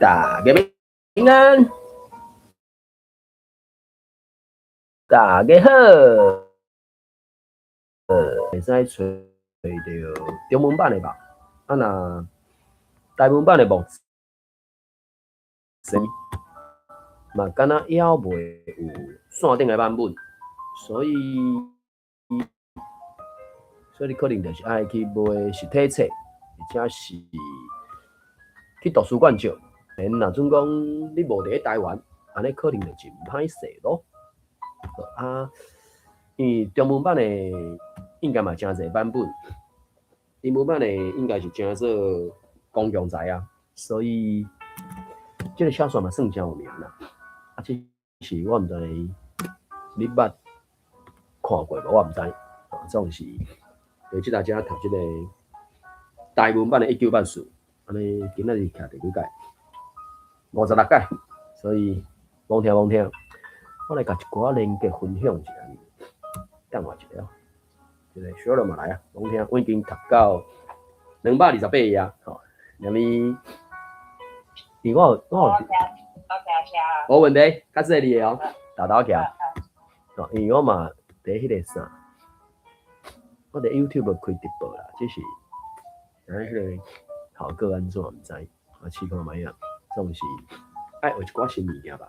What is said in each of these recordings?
大家平安，大家好。會使揣著中文版的吧？啊若台文版的目前嘛，敢若猶未有線頂的版本，所以你可能就是愛去買實體冊，或者是去圖書館借。若準講你無佇咧台灣，按呢可能就真歹勢囉。啊，因為中文版的應該嘛誠濟版本，英文版的應該是稱做公共財啊，所以這個小說嘛算誠有名啦。啊，只是我毋知你捌看過無，我毋知。啊，總是佇這搭遮讀這個台文版的1984，按呢今仔日徛第幾屆？56屆，所以罔聽罔聽。我來共一寡連結分享一下，等我一下哦。這個小樂嘛來啊，罔聽，我已經讀到228頁啊，吼，啥物？因為我有，無問題，較細膩的哦，沓沓徛。哦，因為我嘛佇彼個啥，我佇 YouTube 開直播啦，只是，啊，彼個效果按怎毋知，我試看覓啊，總是愛學一寡新物件吧。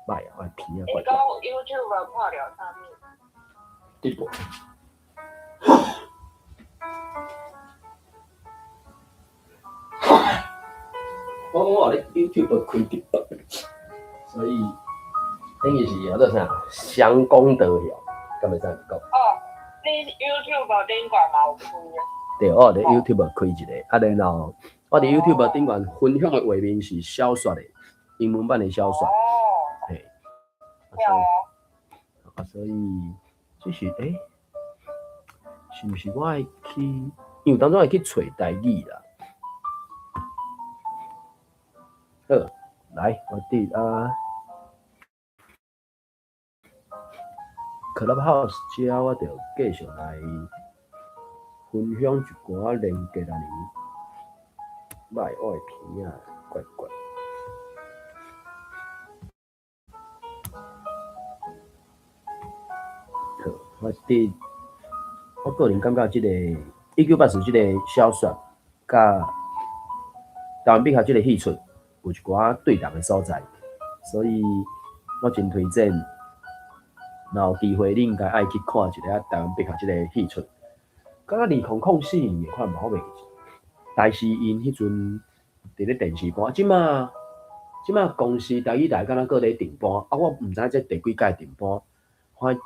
歹啊，我的鼻仔怪。你講 YouTube 看著啥物？直播。我講我咧 YouTube 開直播，所以等於是叫做啥？相功德曉，敢會使講？哦，你 YouTube 頂懸嘛有開啊？對，我有佇 YouTube 開一個，啊，然後我佇 YouTube 頂懸分享的畫面是小說的，英文版的小說。哦。嘿。對哦。啊，所以這是欸，是毋是我愛去？因為當初會去揣台語啦。好，來，我佇啊，Clubhouse 遮我就繼續來分享一寡連結啊。歹，我的鼻仔怪怪。好，我佇我個人感覺，這個1984這個小說，佮台灣筆下這個戲出有一寡對同的所在，所以我真推薦，若有機會你應該愛去看一下台灣筆下這個戲出。敢若2004年的款嘛，我袂記。但是𪜶彼陣佇咧電視播，這馬公視台語台敢若閣咧重播，啊，我毋知這第幾屆重播。反正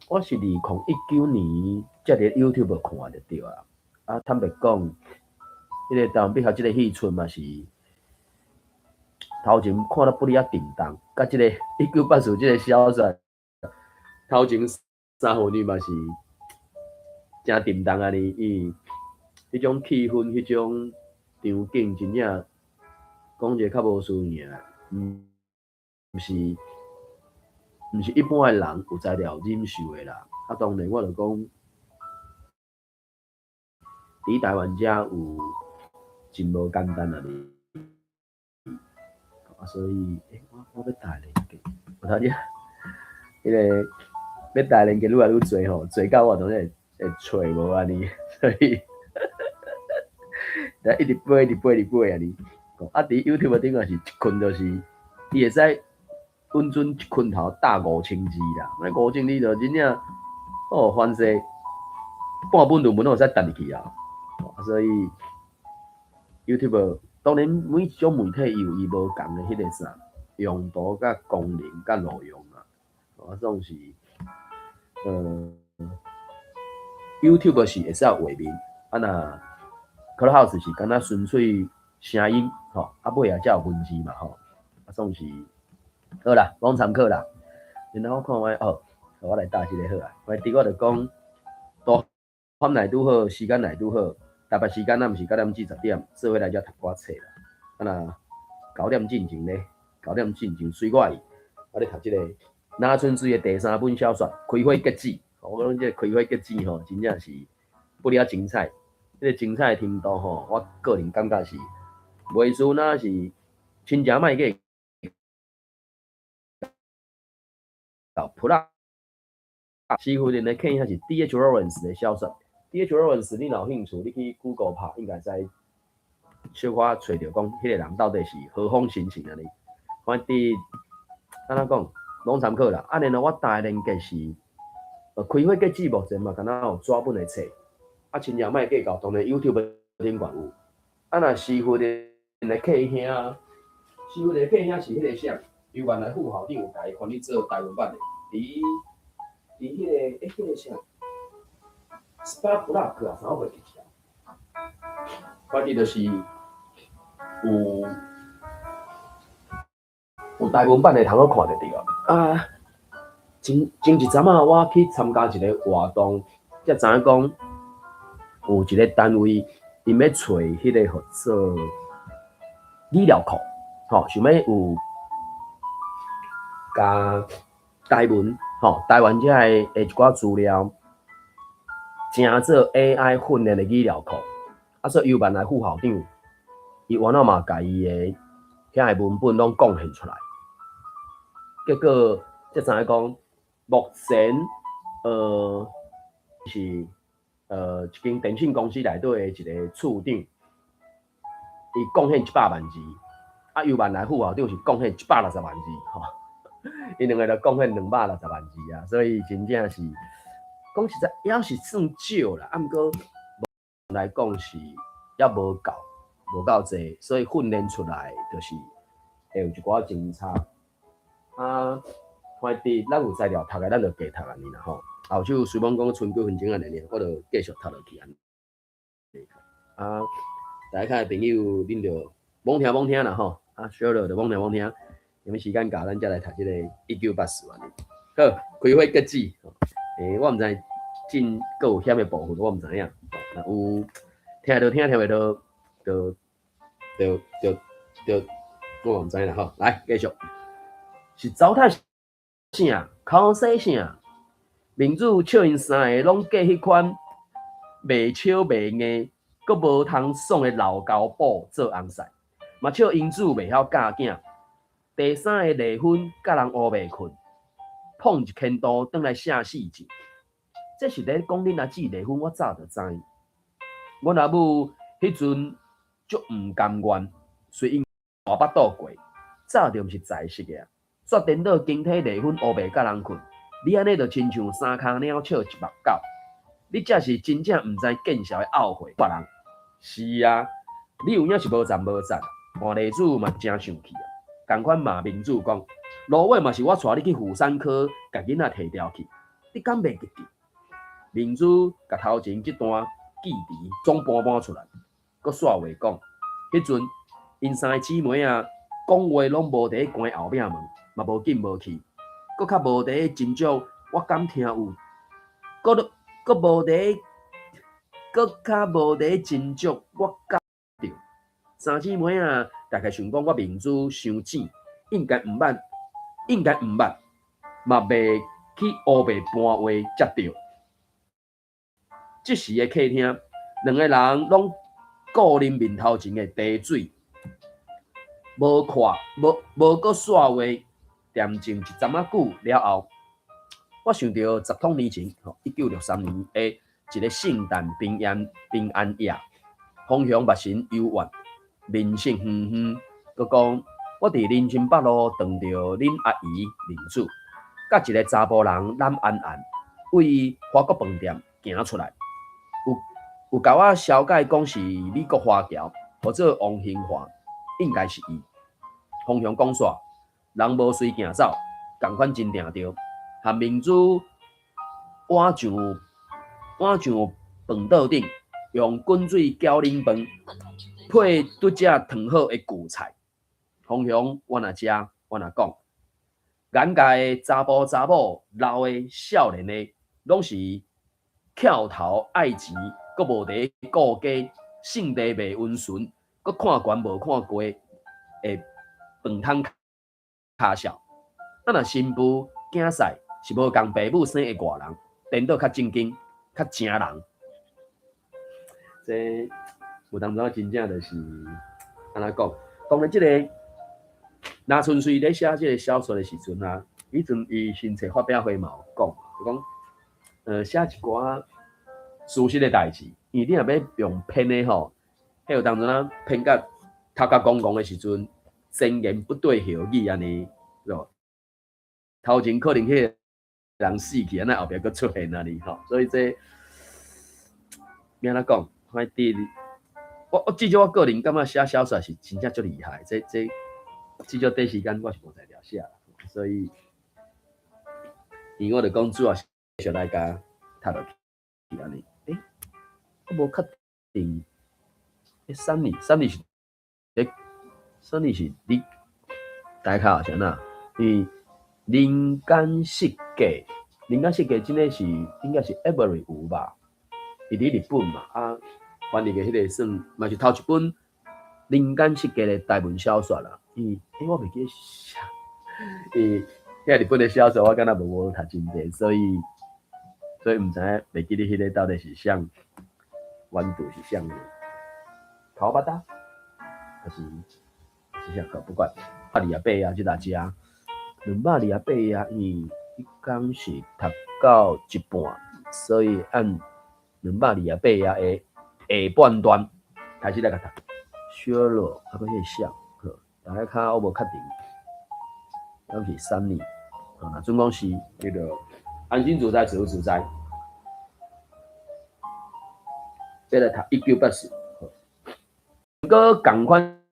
我是2019年才佇 YouTube 看就對啊。啊，坦白講，彼個台灣筆下這個戲出嘛是頭前看了不哩仔沉重，佮這個1984這個小說頭前三分二嘛是誠沉重按呢，伊彼種氣氛、彼種場景，真正講一個較無輸贏，毋是一般的人有才調忍受的啦。啊，當然我就講，佇台灣遮有真無簡單按呢。啊，所以，欸，我欲帶連結，我頭先，彼個欲帶連結愈來愈濟吼，濟到我當陣會揣無按呢，所以，一直播，一直播，一直播按呢。啊，佇 YouTube 頂懸是一困就是，伊會使穩準一困頭打5000字啦，那5000字就真正哦，凡勢半本論文攏會使擲入去啊。所以 YouTube 當然每一種媒體伊有伊無仝的彼個啥用途佮功能佮路用啊。啊，總是，YouTube 是會使有畫面，啊若 Clubhouse 是敢若純粹聲音，吼，啊尾仔才有文字嘛，吼，啊總是好啦，攏參考啦。然後我看覓哦，我來打這個好啊。我佇我就講，大漢來拄好，時間來拄好，台北時間咱毋是9點至10點，做伙來遮讀寡冊啦。啊若9點進前咧，九點進前隨我意，我咧讀這個林春水的第三本小說《開花結子》。我講這個開花結子吼，真正是不了精彩。這個精彩的程度吼，我個人感覺是袂輸若是親情莫計較，普拉師夫人的客兄是 D.H. Lawrence 的小說。D.H. Lawrence 你若有興趣，你去 Google 拍，應該會使小可揣著講，彼個人到底是何方神聖按呢。反正按怎講，攏參考啦。啊，然後我大連結是，開花結籽目前嘛，敢若有紙本的冊。啊，親情莫計較，當然 YouTube 頂懸有。啊，若師夫人的客兄，師夫人的客兄是彼個啥？由原來副校長有共伊翻譯做台文版的，佇彼個彼個啥？Spark 啊，啥我袂記得。反正就是有台文版的通好看就對了。啊，前一陣仔我去參加一個活動，才知影講有一個單位，𪜶欲揣彼個號做語料庫，吼，想欲有共台文，吼，台灣遮的一寡資料，成做 AI 訓練的語料庫。啊，所以由原來副校長，伊原來嘛共伊的遐个文本攏貢獻出來，結果才知影講，目前是一間電信公司內底的一個處長，伊貢獻100萬字，啊，由原來副校長是貢獻160萬字，吼，𪜶兩個就貢獻260萬字啊，所以真正是講實在，猶是算少啦，啊，毋過來講是猶無夠，無夠濟，所以訓練出來就是會有一寡真差。啊，反正咱有材料讀的，咱就加讀按呢啦吼。後手雖罔講賰幾分鐘按呢爾，我就繼續讀落去按呢。啊，大家的朋友，恁就罔聽罔聽啦吼。啊，小樂就罔聽罔聽，有時間到，咱才來讀這個1984按呢。好，開花結籽。我毋知進閣有險的部分，我毋知影。若有聽就聽，聽袂著就就就就我毋知啦吼。來，繼續。是糟蹋啥？口水啥？明主笑𪜶三个攏嫁彼款袂笑袂硬、閣無通爽的老猴寶做翁婿，嘛笑英子袂曉教囝。第三个離婚，佮人烏白睏，膨一千度轉來寫死字。這是咧講恁阿姊離婚，我早就知。阮阿母彼陣足毋甘願，隨𪜶大腹肚過，早就毋是在世的啊。煞顛倒經體離婚，烏白佮人睏，你按呢就親像三跤貓笑一目狗。你這是真正毋知見笑的懊悔別人。是啊，你有影是無讚無讚，換麗子嘛誠生氣啊。仝款罵明主講，蘆尾嘛是我帶你去婦產科，共囡仔提掉去，你敢袂記得？明珠共頭前這段記憶總搬搬出來，閣煞話講，彼陣𪜶三个姊妹仔，講話攏無佇咧關後壁門，嘛無進無去，閣較無佇咧斟酌，我敢聽有，閣閣無佇咧，閣較無佇咧斟酌，我敢著。三姊妹仔大概想講我明珠傷淺，應該毋捌，應該毋捌，嘛袂去烏白搬話才對。這時的客廳，兩個人攏顧啉面頭前的茶水，無看，無無閣煞話，恬靜一陣仔久了後，我想著十通年前，1963年的一個聖誕平安夜，方向目神幽怨，面色昏昏，閣講我佇林森北路撞著恁阿姨明子，佮一個查埔人攬安安，對華國飯店行出來。有共我紹介講是美國華僑，號做王興華，應該是伊。方向講煞，人無隨行走，仝款真定著，和明珠碗上飯桌頂，用滾水攪冷飯，配拄才燙好的舊菜。方向我若食，我若講，眼界的查埔查某，老的、少年的，攏是翹頭愛錢，閣無佇顧家，性地袂溫順，閣看懸無看低的飯桶跤數。啊，若新婦囝婿是無仝爸母生的外人，顛倒較正經、較正人。這有當陣真正就是按怎講？當然，這个若純粹咧寫這个小說的時陣啊，彼陣伊新冊發表會嘛有講，就講，寫一寡事實的代誌，因為你若欲用編的吼，彼有當陣啊編甲頭殼戇戇的時陣，前言不對後語按呢，咯，頭前可能彼个人死去，按呢後壁閣出現按呢吼，所以這欲按怎講？反正我至少我個人感覺寫小說是真正足厲害，這至少短時間我是無才調寫，所以，因為我就講主要是來共讀落去按呢。欸，我無確定，欸，三里是，欸，三里是你大考是按怎？因為人間失格，人間失格真的是應該是 Avery 有吧？伊佇日本嘛，啊，翻譯的彼个算嘛是頭一本人間失格的台文小說啦。伊，欸，我袂記得啥，伊遐日本的小說我敢若無讀真濟，所以毋知影袂記得彼个到底是啥原著是啥物，頭髮搭，還是啥個不管，128啊，這若遮228啊，伊彼工是讀到一半，所以按228啊的下半段開始來共讀。削弱啊，閣彼个啥？好，大家較我無確定，敢是三年？啊，若準講是彼个安心自在，自由自在。再來讀1984，毋過仝款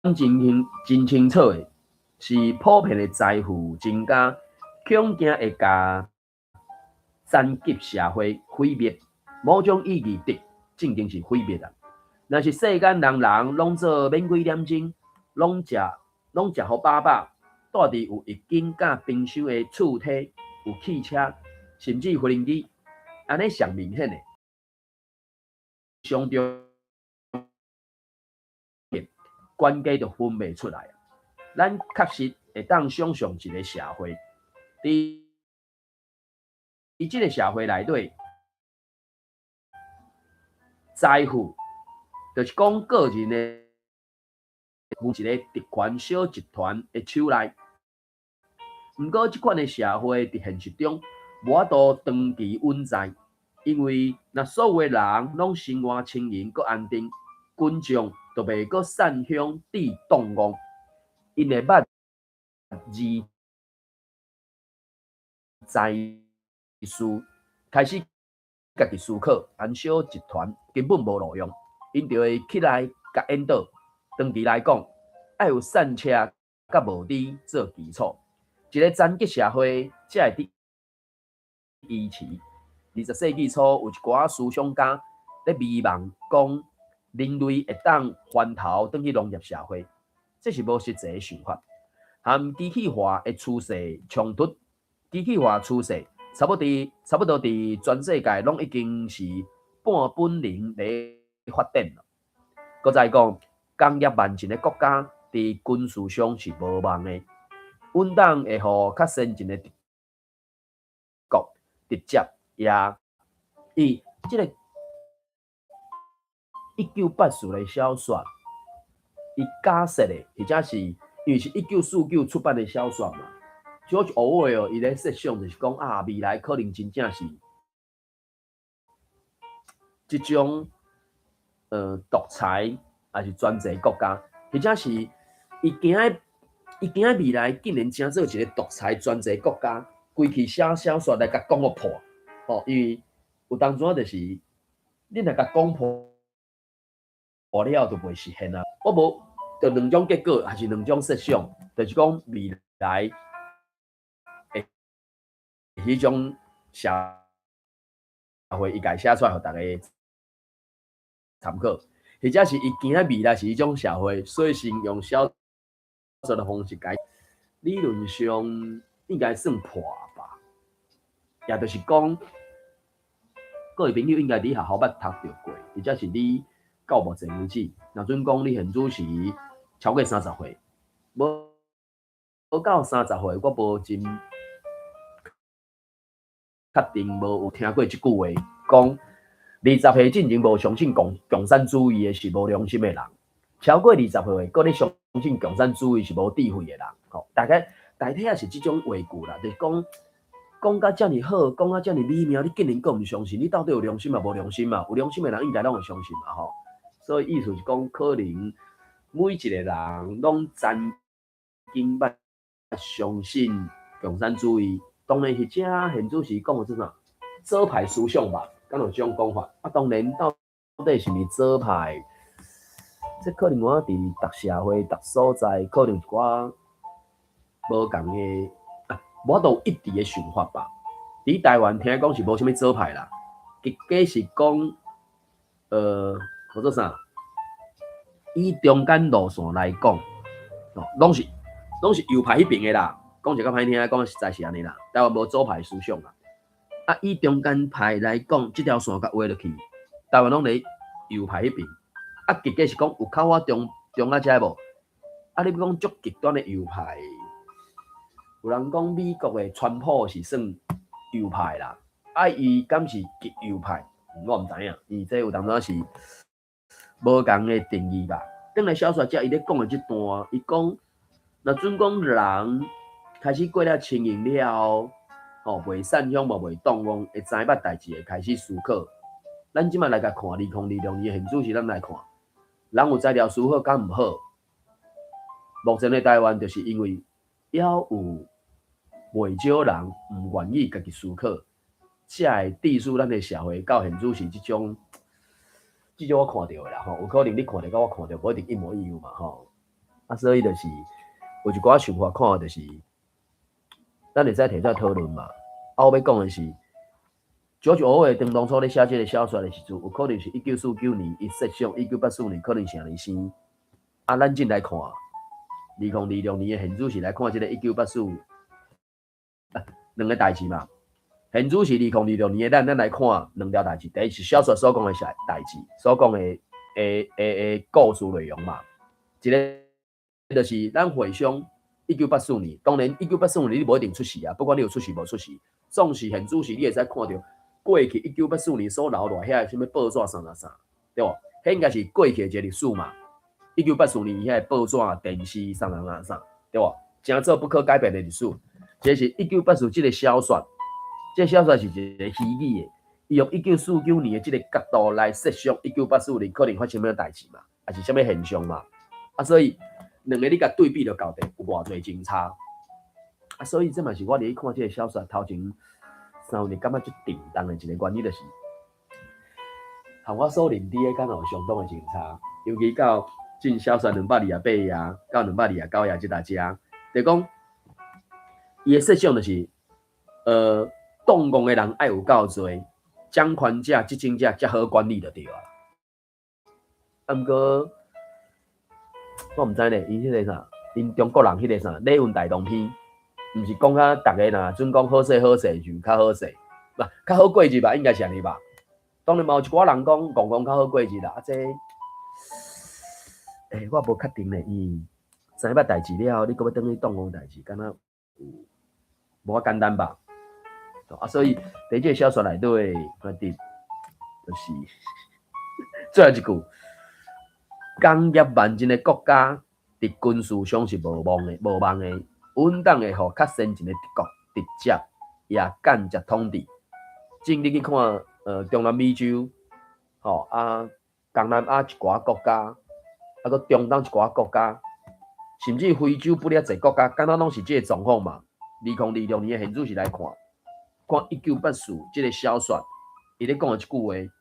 真清真清楚的是，普遍的財富增加，恐驚會共殘疾社會毀滅。某種意義的，正經是毀滅啊！若是世間人人攏做免幾點鐘，攏食予飽飽，蹛佇有液晶佮冰箱的厝體，有汽車，甚至飛行機，按呢上明顯的，上重要關係就分袂出來。咱確實會當想像一个社會，佇這个社會內底，財富就是講個人的有一个特權小集團的手內。毋過，這款的社會佇現實中無法度長期穩在，因為若所有的人攏生活輕盈閣安定，群眾就袂閣散鄉致動戇，𪜶會捌字才思，開始家己思考，按小集團根本無路用，𪜶就會起來共引導。長期來講，愛有散赤佮無知做基礎，一个殘疾社會才會得維持。20世紀初，有一寡思想家咧迷茫講，人類會當翻頭轉去農業社會，這是無實際的想法，和機器化的趨勢衝突。機器化趨勢差不多佇全世界攏已經是半本能咧發展了。閣再講，工業慢進的國家佇軍事上是無望的，阮黨會予較先進的德國直接也伊這个1984的小說，伊假設的，或者是因為是1949出版的小說嘛，就偶爾哦，伊咧設想就是講啊，未來可能真正是這種獨裁，抑是專制國家，或者是伊驚未來竟然成做一个獨裁專制國家，規氣寫小說來共講予破，吼，因為有當陣就是你若共講破了，就袂實現啊。我無就兩種結果，抑是兩種設想，就是講未來的彼種社會，伊家寫出來予大家參考，或者是伊驚未來是彼種社會，所以先用小說的方式共理論上應該算破吧，也就是講，各位朋友應該佇學校捌讀著過，或者是你到目前為止，若準講你現主時超過30歲，無到30歲，我無真確定無有聽過這句話，講20歲進前無相信共產主義的是無良心的人。超過20歲，閣咧相信共產主義是無智慧的人，吼，大概大體也是這種話句啦，就是講講甲遮爾好，講甲遮爾美妙，你竟然閣毋相信？你到底有良心嘛？無良心嘛？有良心的人應該攏會相信嘛，吼。所以意思是講，可能每一個人攏曾經捌相信共產主義，當然彼陣現主時講的這啥左派思想吧，敢有這種講法？啊，當然到底是毋是左派？這可能我佇逐社會、逐所在，可能一寡無仝的啊，無法度有一致的想法吧。佇台灣聽講是無啥物左派啦，結果是講，叫做啥？以中間路線來講，哦，攏是右派彼爿的啦。講一個較歹聽，講實在是按呢啦。台灣無左派思想啦。啊，以中間派來講，這條線共畫落去，台灣攏佇右派彼爿。啊，結果是講有較倚中間遮無？啊，你欲講足極端的右派，有人講美國的川普是算右派啦，啊，伊敢是極右派？我毋知影，伊這有當陣是無仝的定義吧。轉來小說遮伊咧講的這段，伊講若準講人開始過了青年了後，吼，袂散鄉嘛袂動戇，會知捌代誌會開始思考。咱這馬來共看2026年的現主時，咱來看，人有才調思考敢毋好？目前的台灣就是因為猶有袂少人毋願意家己思考，才會致使咱的社會到現主時這種，至少我看著的啦吼，有可能你看著佮我看著無一定一模一樣嘛吼。啊，所以就是有一寡想法看就是，咱會使提出來討論嘛。啊，我欲講的是，George Orwell 當當初咧寫這個小說的時陣，有可能是1949年伊設想，1984年可能是按呢生。啊，咱進來看，2026年的現主時來看這個一九八四，兩個代誌嘛。現主時2026年的咱，咱來看兩條代誌。第一是小說所講的是代誌，所講的故事內容嘛。一個就是咱回想一九八四年，當然一九八四年你無一定出世啊，不管你有出世無出世，總是現主時你會使看著過去一九八四年所留落遐的啥物報紙啥啥啥，對無？彼應該是過去的一個歷史嘛。一九八四年遐個報紙、電視啥啥啥，對無？成做不可改變的歷史。這是一九八四這個小說，這個小說是一個虛擬的，伊用1949年的這個角度來設想一九八四年可能發生啥物代誌嘛，抑是啥物現象嘛。啊，所以兩個你共對比就到底有偌濟真差。啊，所以這嘛是我佇咧看這個小說頭前3日感覺足沉重的一個原因，就是和我所認知的敢若有相當的真差，尤其到進小說228頁到229頁這搭遮，就講伊的設想就是，動戇的人愛有夠濟，掌權者、執政者才好管理就對啊。啊，毋過我毋知呢，𪜶彼個啥，𪜶中國人彼個啥禮運大同篇，毋是講甲逐个若準講好勢好勢就較好勢，無較好過日吧，應該是按呢吧。當然嘛有一寡人講戇戇較好過日啦，啊這，我無確定咧，伊知捌代誌了後，你閣欲轉去擋戇代誌，敢若有無遐簡單吧？啊，所以佇這個小說內底，決定就是最後一句，工業萬進的國家，佇軍事上是無望的、無望的，穩當會予較先進的德國直接也間接統治。正你去看，中南美洲，吼啊，東南亞一寡國家，啊，閣中東一寡國家，甚至非洲不了濟國家，敢若攏是這個狀況嘛。2026年的現主時來看，看一九八四這個小說，伊咧講的這句話，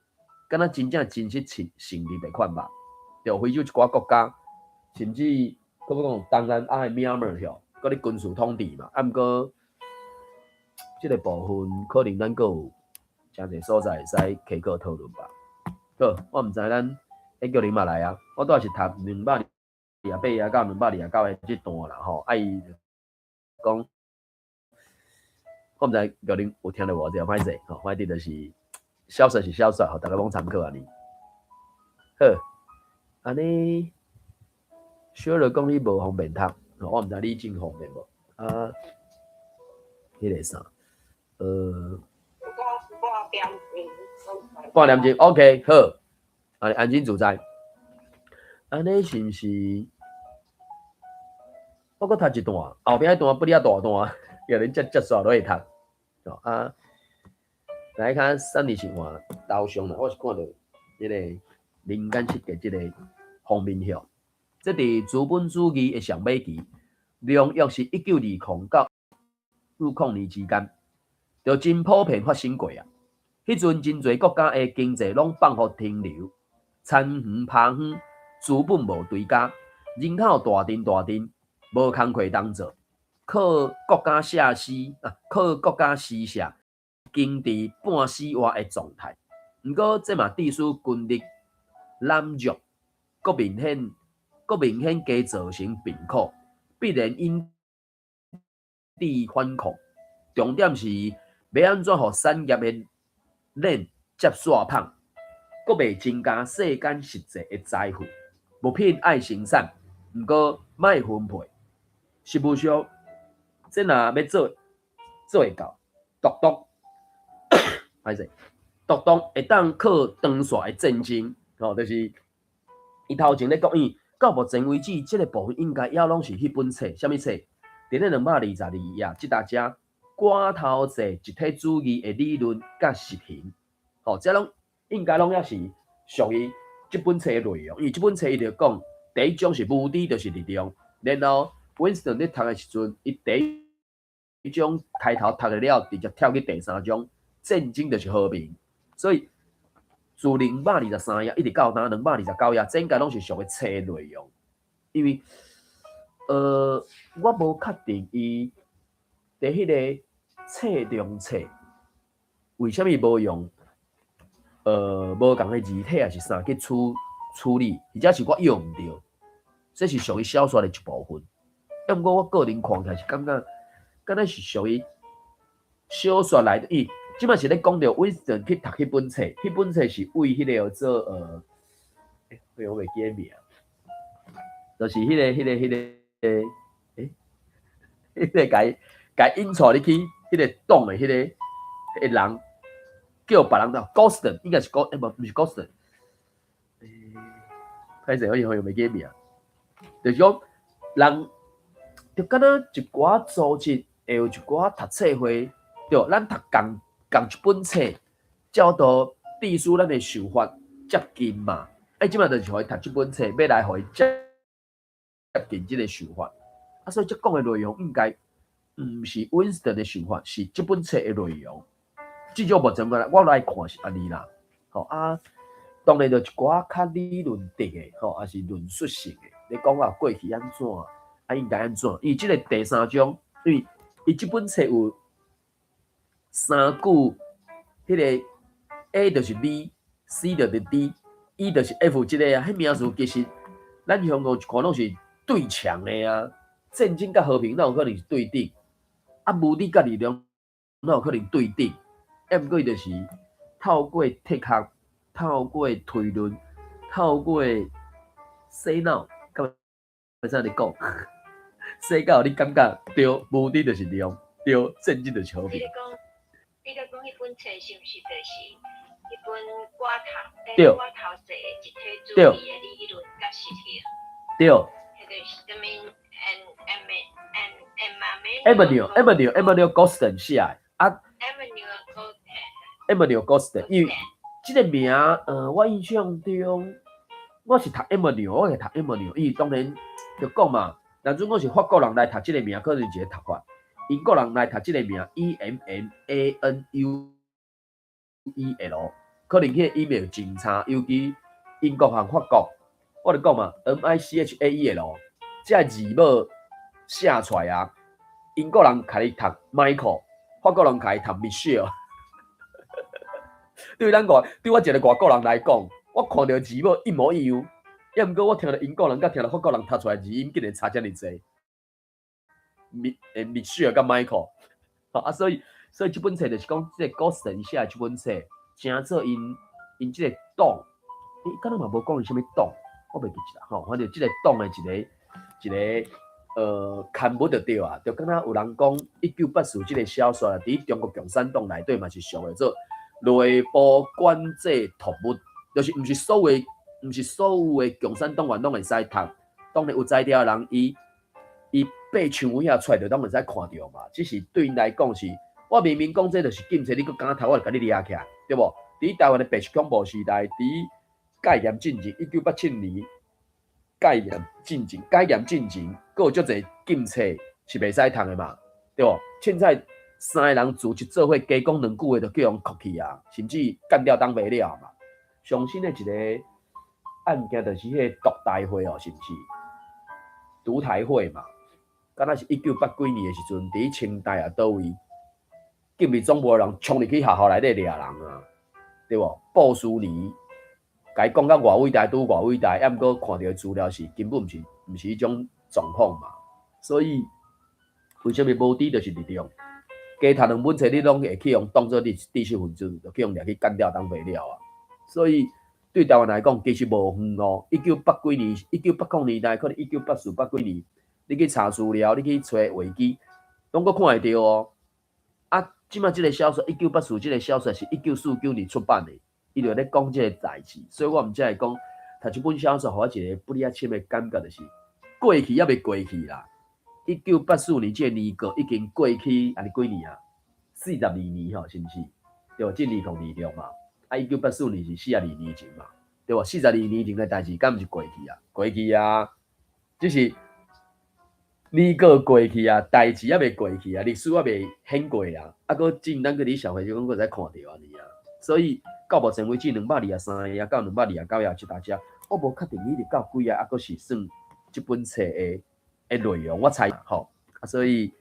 敢若真正真實成成立的款吧？對，非洲一寡國家，甚至閣欲講東南亞的緬馬吼，閣咧軍事統治嘛。啊，毋過這個部分可能咱閣有誠濟所在會使開課討論吧。好，我毋知咱叫恁嘛來啊，我拄仔是讀228到229這段啦吼，啊伊講，我毋知叫恁有聽著無？這個歹勢吼，反正就是小說是小說，予逐家攏參考按呢。好，按呢，小樂講你無方便讀，我毋知你真方便無？啊，彼個啥，半點鐘。半點鐘，OK，好，按呢安心自在。按呢是毋是？我閣讀一段，後壁彼段不哩較大段，共恁接接煞落去讀。哦啊，來看三年是換頭像啦，我是看著彼個人間失格這個封面吼。這佇資本主義的上尾期，農約是1920到50年之間，就真普遍發生過啊。彼陣真濟國家的經濟攏放予停留，田園拋荒，資本無追加，人口大陣大陣，無工課通做，靠國家設施啊，靠國家施捨，堅持半死活的狀態。毋過這嘛致使軍力濫弱，閣明顯加造成貧苦，必然引致反抗。重點是欲按怎予產業的鏈接煞麭，閣袂增加世間實際的財富。物品愛生產，毋過莫分配。實務上，這若欲做做會到，獨獨歹勢，獨獨會當靠長線的戰爭，吼，就是伊頭前咧講，伊到目前為止，這個部分應該猶攏是彼本冊，啥物冊？佇咧222頁，這搭遮寡頭制一體主義的理論佮實行，吼，這攏應該攏猶是屬於這本冊的內容，因為這本冊伊就講，第一章是無知就是力量，然後 Winston 咧讀的時陣，伊第一章開頭讀了，直接跳去第三章，戰爭就是和平，所以自223頁一直到今229頁，整個攏是屬於冊的內容。因為我無確定伊佇彼個冊中冊為啥物無用無仝的字體，抑是啥去處理，或者是我用毋著，這是屬於小說的一部分。啊，毋過我個人看起來是感覺，敢若是屬於小說內底。伊這擺是咧講著 Winston 去讀彼本冊，彼本冊是為彼個叫做欸，我袂記得名，就是彼個，欸，彼個共伊引帶入去彼個黨的彼個人，叫別人做 Gosden，應該是 Go，欸，無，毋是 Gosden，欸，歹勢，我好像袂記得名，就是講人就敢若一寡組織會有一寡讀冊會，對，咱讀仝一本冊，才都致使咱的想法接近嘛。啊，這擺就是予伊讀這本冊，欲來予伊接近這个想法。啊，所以這講的內容應該毋是 Winston 的想法，是這本冊的內容。至少目前我來看是按呢啦。吼啊，當然就一寡較理論的的，吼，抑是論述性的，咧講啊過去按怎，啊應該按怎。伊這個第三章，因為伊這本冊有三句，彼個 A 就是 B，C 就是 D，E 就是 F 這個啊，彼名詞其實咱香港一看攏是對牆的啊，戰爭佮和平哪有可能是對等？啊，無知佮力量哪有可能對等？啊，毋過伊就是透過哲學、透過推論、透過洗腦，敢會使按呢講？洗到你感覺對，無知就是量，對，戰爭就是和平。你咧講彼本冊是毋是就是彼本寡頭寡頭制一體主義的理論佮實行？對。彼個是啥物？M M M M Emmanuel Goldstein 寫的啊。 Emmanuel Goldstein。 Emmanuel Goldstein，因為這個名，我印象中我是讀 Emmanuel，我是讀 Emmanuel，伊當然就講嘛，若準講是法國人來讀這個名，可能一個讀法；英國人來讀這個名，Emmanuel，可能彼個音會真差，尤其英國和法國，我就講嘛，Michael，這個字母寫出來啊，英國人共伊讀 Michael，法國人共伊讀 Michel。對我一個外國人來講，我看著字母一模一樣，抑毋過我聽著英國人佮聽著法國人讀出來字音，竟然差遮爾濟。米歇爾佮 Michael，啊，所以這本冊就是講這個 Goldstein 寫的這本冊，誠做𪜶這個黨，欸，敢若嘛無講伊啥物黨，我袂記得啦吼。反正這個黨的一個刊物就對啊，就敢若有人講1984這個小說啊，佇中國共產黨內底嘛是俗的做內部管制讀物，就是毋是所有毋是所有的共產黨員攏會使讀，當然有才調的人，伊爬牆遐出來就攏會使看著嘛。只是對𪜶來講是，我明明講這就是禁冊，你閣敢讀，我就共你掠起來，對無？佇台灣的白色恐怖時代，佇戒嚴進前，1987年戒嚴進前，戒嚴進前，閣有足濟禁冊是袂使讀的嘛，對無？凊彩三个人組織做伙，加講兩句話就叫人銬去啊，甚至幹掉當袂了嘛。上新的一個案件就是彼個獨台會哦，是毋是？獨台會嘛，敢若是一九八幾年的時陣，佇清大啊佗位，警備總部的人衝入去學校內底掠人啊，對無？布殊尼，共伊講甲偌偉大，拄偌偉大，抑毋過看著的資料是根本毋是彼種狀況嘛。所以為啥物無知就是力量？加讀兩本冊，你攏會去予當做你知識分子，就去予掠去幹掉當袂了啊。所以對台灣來講，其實無遠哦。一九八幾年、1980年代，可能1984、八幾年，你去查資料，你去揣維基，攏閣看會著哦。啊，這擺這個小說，一九八四這個小說是1949年出版的，伊就咧講這個代誌，所以我毋才會講，讀這本小說，予我一個不離仔深的感覺，就是過去猶未過去啦。一九八四年這個年過已經過去，按呢幾年啊？42年吼，是毋是？對，這2026嘛。啊，一九八四年是42年前嘛，對無？四十二年前的代誌，敢毋是過去啊？過去啊，只是年過過去啊，代誌猶未過去啊，歷史猶未顯過啊。啊，閣進咱閣佇社會中閣會使看著按呢啊。所以到目前為止，223頁到229頁這搭遮，我無確定伊直到幾頁，抑閣是算這本冊的內容，我猜吼。啊，所以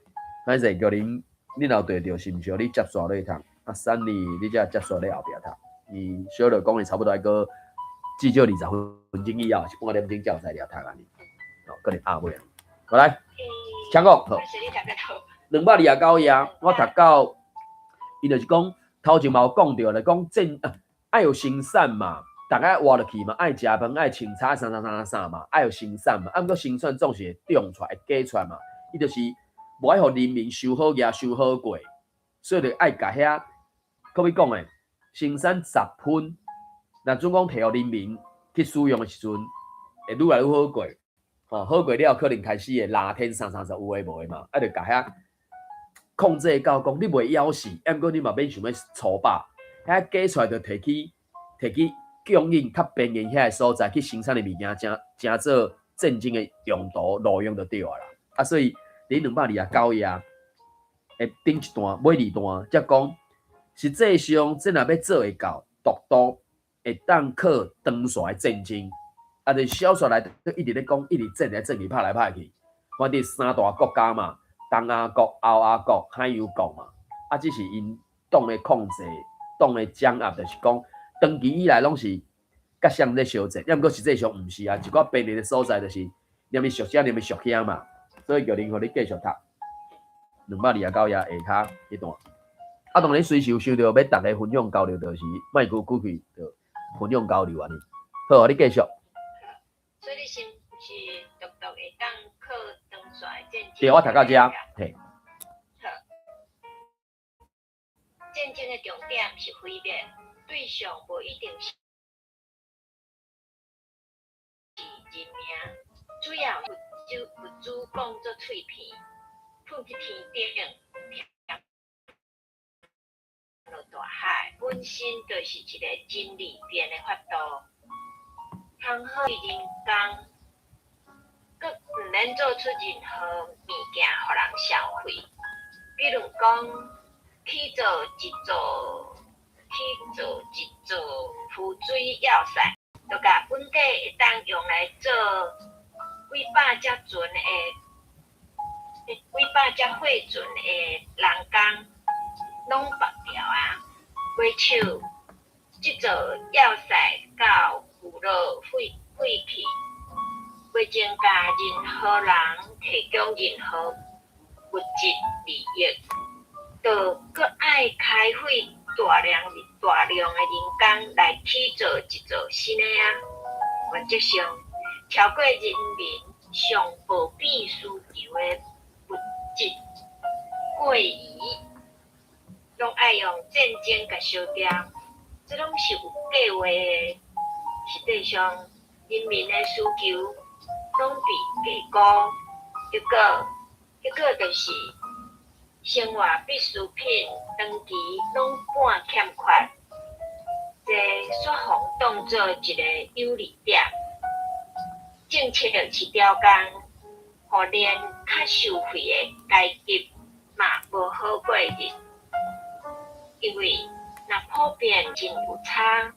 歹勢叫恁，恁若有對著，是毋是？你接續落去讀，啊，三年你才接續咧後壁讀。伊小樂講伊差不多愛閣至少20分鐘以後，是半點鐘才有使了讀按呢。哦，閣咧壓尾。好來，請講。好。229頁，我讀到，伊就是講頭前嘛有講著咧，講戰啊愛有生產嘛，逐家活落去嘛，愛食飯，愛穿衫，啥啥啥啥嘛，愛有生產嘛。啊，毋過生產總是會長出來，會加出來嘛。伊就是無愛予人民傷好額，傷好過，所以就愛共遐，閣欲講的生產10分，若準講提予人民去使用的時陣，會愈來愈好過。吼，好過了，可能開始會藍天啥啥啥有的無的嘛，啊，就共遐控制到講你袂枵死，抑毋過你嘛免想欲粗飽，遐加出來就提去供應較邊緣遐个所在去生產的物件，成做戰爭的用途路用就對啊啦。啊，所以佇229頁的頂一段尾二段，才講實際上這若欲做會到，獨獨會當靠長線的戰爭。啊，就小說內底一直咧講，一直戰來戰去，拍來拍去。反正三大國家嘛，東亞國、歐亞國、海洋國嘛。啊，只是𪜶黨的控制、黨的掌握，就是講長期以來攏是佮誰咧相戰，抑毋過實際上毋是啊。一寡邊緣的所在就是連伊屬遮，連伊屬遐嘛。所以叫恁予你繼續讀229頁下跤彼段。啊，當然隨時有想著欲逐家分享交流，就是麥閣舉去就分享交流按呢。好，你繼續。所以你是毋是獨獨會當靠長線的戰爭？對，我讀到遮，嘿。好。戰爭的重點是毀滅，對象無一定是人命，主要物資物資講做碎片，噴去天頂，落大海，本身就是一個真利便的法度。通好人工，閣毋免做出任何物件予人消費。比如講，起造一座浮水要塞，就共本底會當用來做幾百隻船的幾百隻貨船的人工攏縛掉啊！回手，這座要塞到舊落廢廢去，袂增加任何人提供任何物質利益，就閣愛開費大量的人工來起造一座新的啊！原則上，超過人民上普遍需求的物質過餘，攏愛用戰爭共燒掉。這攏是有計畫的，實際上，人民的需求攏被低估。結果就是生活必需品長期攏半欠缺，這煞予當做一个有利點。政策是刁工，予連較受惠的階級嘛無好過日，因為若普遍真有差，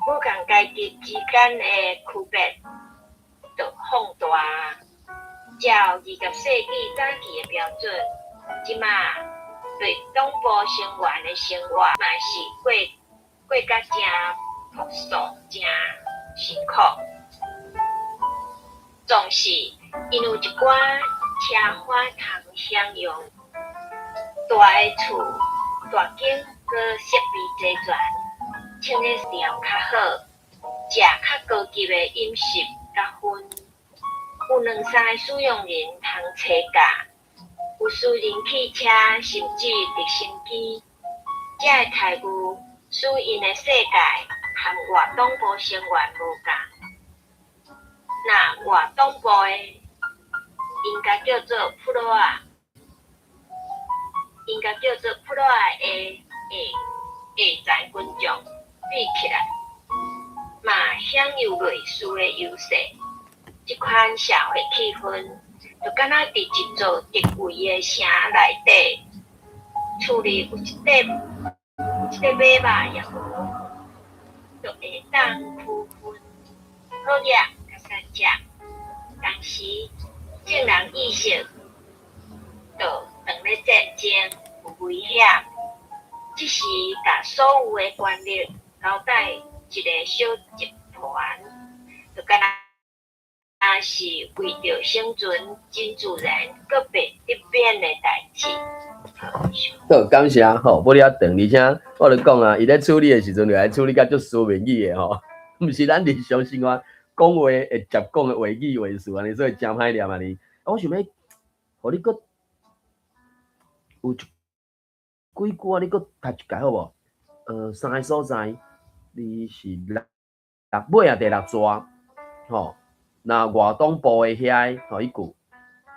無仝階級之間的區別就放大。照20世紀早期的標準，這馬對黨部成員的生活嘛是過甲誠樸素、誠辛苦。總是𪜶有一寡奢華通享用，大的厝、大間閣設備齊全，穿的料較好，食較高級的飲食佮薰，有兩三个使用人通炊教，有私人汽車，甚至直升機。這个待遇使𪜶的世界和外黨部成員無仝。若外黨部的，應該叫做普羅仔，應該叫做普羅仔的下下層群眾比起來，嘛享有類似的優勢。這款社會氣氛，就敢若佇一座敵位的城內底，厝裡有一塊馬肉也無，就會當區分好額佮殺食。同時，眾人意識到當咧戰爭有危險，這時共所有的權力交代一个小集團，就敢若是為著生存，真自然閣袂得免的代誌。好，感謝吼，無了長，而且我就講啊，伊咧處理的時陣就來處理甲足書面語的吼，毋是咱日常生活講話會接講的話語話術按呢，所以誠歹念按呢。我想欲，予你閣有一幾句啊，你閣讀一擺好無？三个所在，你是六六尾啊，第六逝吼。若外黨部的遐吼，彼句，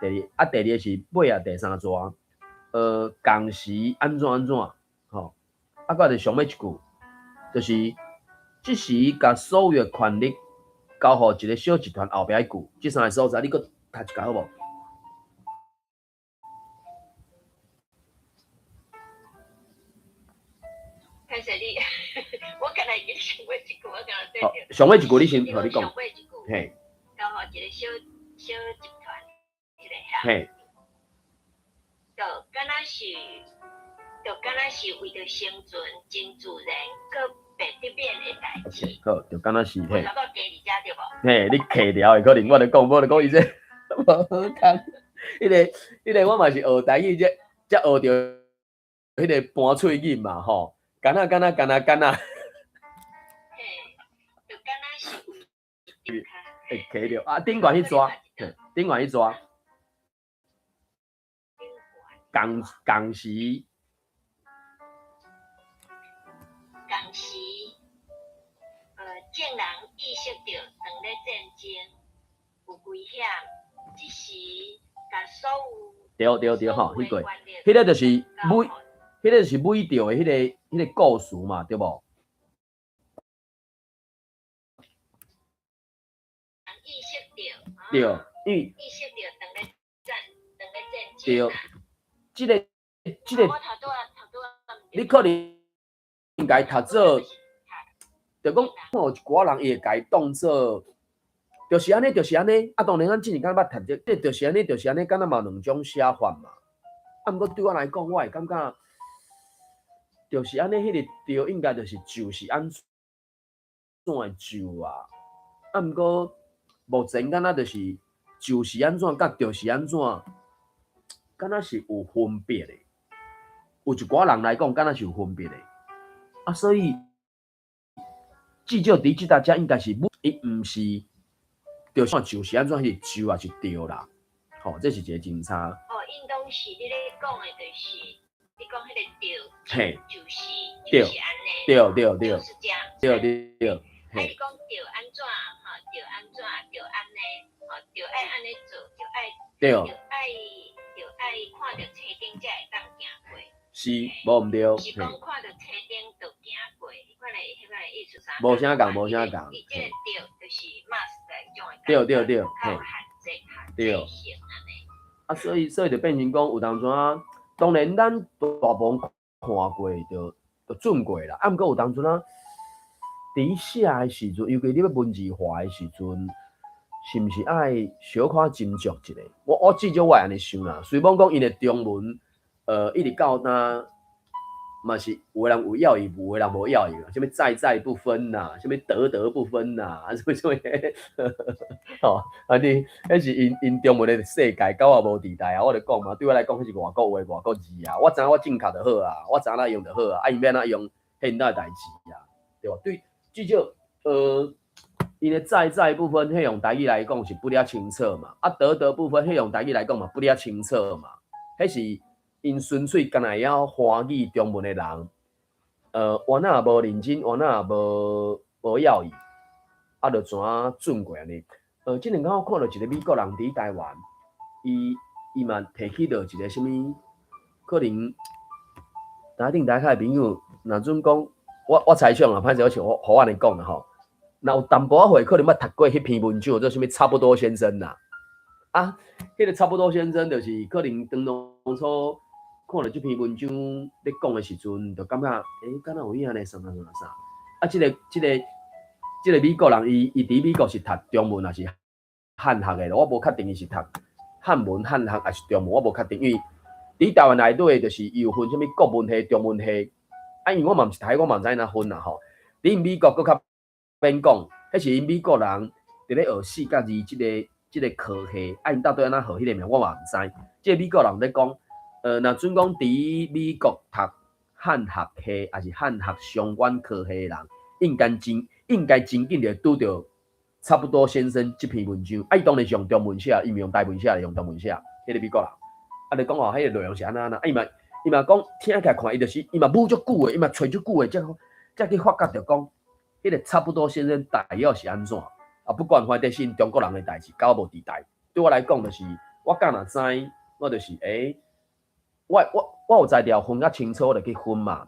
第二啊，第二个是尾啊，第三逝，仝時按怎按怎，吼，啊，閣就上尾一句，就是這時共所有的權力交予一个小集團後壁彼句，這三个所在，你閣讀一擺好無？歹勢你，我敢若會記上尾一句，我敢若對著。上尾一句你先，予你講。嘿。交予一个小小集團，一个遐。嘿。就敢若是為著生存，真自然，閣袂得免的代誌。好，就敢若是嘿。我差不多加佇遮對無？嘿，你客調的可能，我就講，我就講伊這無好康。彼個我嘛是學台語，才學著彼个盤喙音嘛吼，敢若敢若敢若敢若。嘿，就敢若是為。會記著啊，頂懸彼逝，頂懸彼逝，仝仝時，仝時，眾人意識著當咧戰爭有危險，這時共所有對對對吼，彼個，彼個就是每，彼個就是每著的彼個故事嘛，對無？意識著，對，因為意識著當咧戰，當咧戰爭。對，這個，你可能共伊讀做，就講有一寡人伊會共伊當做，就是按呢，就是按呢。啊，當然咱之前敢捌讀這，這就是按呢，就是按呢，敢若嘛有兩種寫法嘛。啊，毋過對我來講，我會感覺，就是按呢，彼个對應該就是按怎的就啊。啊，毋過。目前敢若就是按怎，佮就是按怎，敢若是有分別的。有一寡人來講，敢若是有分別的。啊，所以至少佇這搭遮應該是，伊毋是，就是按怎，彼個就也是對啦。吼，這是一個真差。哦，應當是你咧講的，就是你講彼個對，嘿，就是就是按呢，對對對，就是這樣，對對對。啊，你講著按怎，吼，著按怎，著按呢，吼，著愛按呢做，著愛，著愛看著車頂才會當行過。是，無毋對。是講看著車頂就行過，彼款的意思啥？無啥仝，無啥仝。伊這個著就是 must 的種的。較有限制性按呢。啊，所以就變成講有當陣啊，當然咱大部分看過就準過啦。啊，毋過有當陣啊，佇寫的時陣，尤其你欲文字化的時陣，是毋是愛小可斟酌一下？我至少我會按呢想啦。雖罔講𪜶的中文，一直到今嘛是有的人有要伊，有的人無要伊嘛。啥物在在不分啦，啥物得得不分啦，啊啥物啥物，吼，啊你，彼是𪜶中文的世界，佮我無佇代啊。我就講嘛，對我來講，彼是外國話、外國字啊。我知影我正確就好啊，我知影按怎用就好啊。啊，𪜶欲按怎用，彼𪜶兜的代誌啊，對無？對，至少，𪜶的在在不分，彼用台語來講是不了清楚嘛。啊，得得不分，彼用台語來講嘛不了清楚嘛。彼是𪜶純粹干焦會曉華語中文的人，原來也無認真，原來也無要伊，啊，就怎啊準過按呢？這兩工我看著一個美國人佇台灣，伊嘛提起著一個啥物，可能台頂台下的朋友，若準講，我猜想啊，歹勢我像予我按呢講啦吼，若有淡薄仔歲，可能捌讀過彼篇文章，做啥物差不多先生啦。啊，彼個差不多先生就是可能當初看著這篇文章咧講的時陣，就感覺，欸，敢若有影呢，啥啥啥啥。啊，這個美國人，伊佇美國是讀中文抑是漢學的，我無確定伊是讀漢文、漢學抑是中文，我無確定，因為佇台灣內底就是伊有分啥物國文系、中文系，啊，因為我嘛毋是讀，我嘛毋知按怎分啦吼。佇𪜶美國閣較免講，彼是𪜶美國人佇咧學四角字這個科系，啊，𪜶到底按怎號彼個名，我嘛毋知。這個美國人咧講，若準講佇美國讀漢學系，抑是漢學相關科系的人，應該真緊就拄著差不多先生這篇文章。啊，伊當然是用中文寫，伊毋用台文寫，用中文寫。彼個美國人，啊，就講哦，彼個內容是按怎按怎，啊，伊嘛講聽起來看，伊就是伊嘛舞足久的，伊嘛揣足久的，才去發覺著講，彼個差不多先生大約是按怎。啊，不管反正是𪜶中國人的代誌，佮我無佇代。對我來講，就是我敢若知，我就是欸，我有材料分較清楚，我就去分嘛。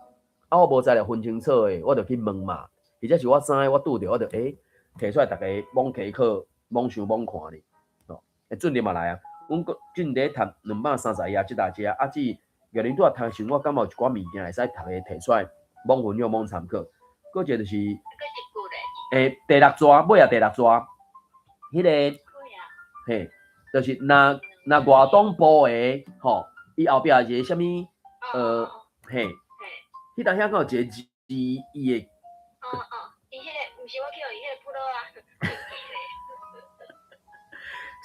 啊，我無材料分清楚的，我就去問嘛。或者是我知，我拄著我就欸，提出來，逐家罔稽考、罔想、罔看咧。吼，欸，俊林嘛來啊。阮閣進咧讀230頁這搭遮，啊，至玉林拄仔讀的時陣，我感覺有一寡物件會使逐家提出來，罔分享、罔參考。閣一個就是，欸，第六逝，尾仔第六逝，彼個，嘿，就是若外黨部的吼，伊後壁一個啥物，嘿，彼當遐閣有一個字，伊的。哦哦，伊彼個毋是我去予伊彼個普羅啊。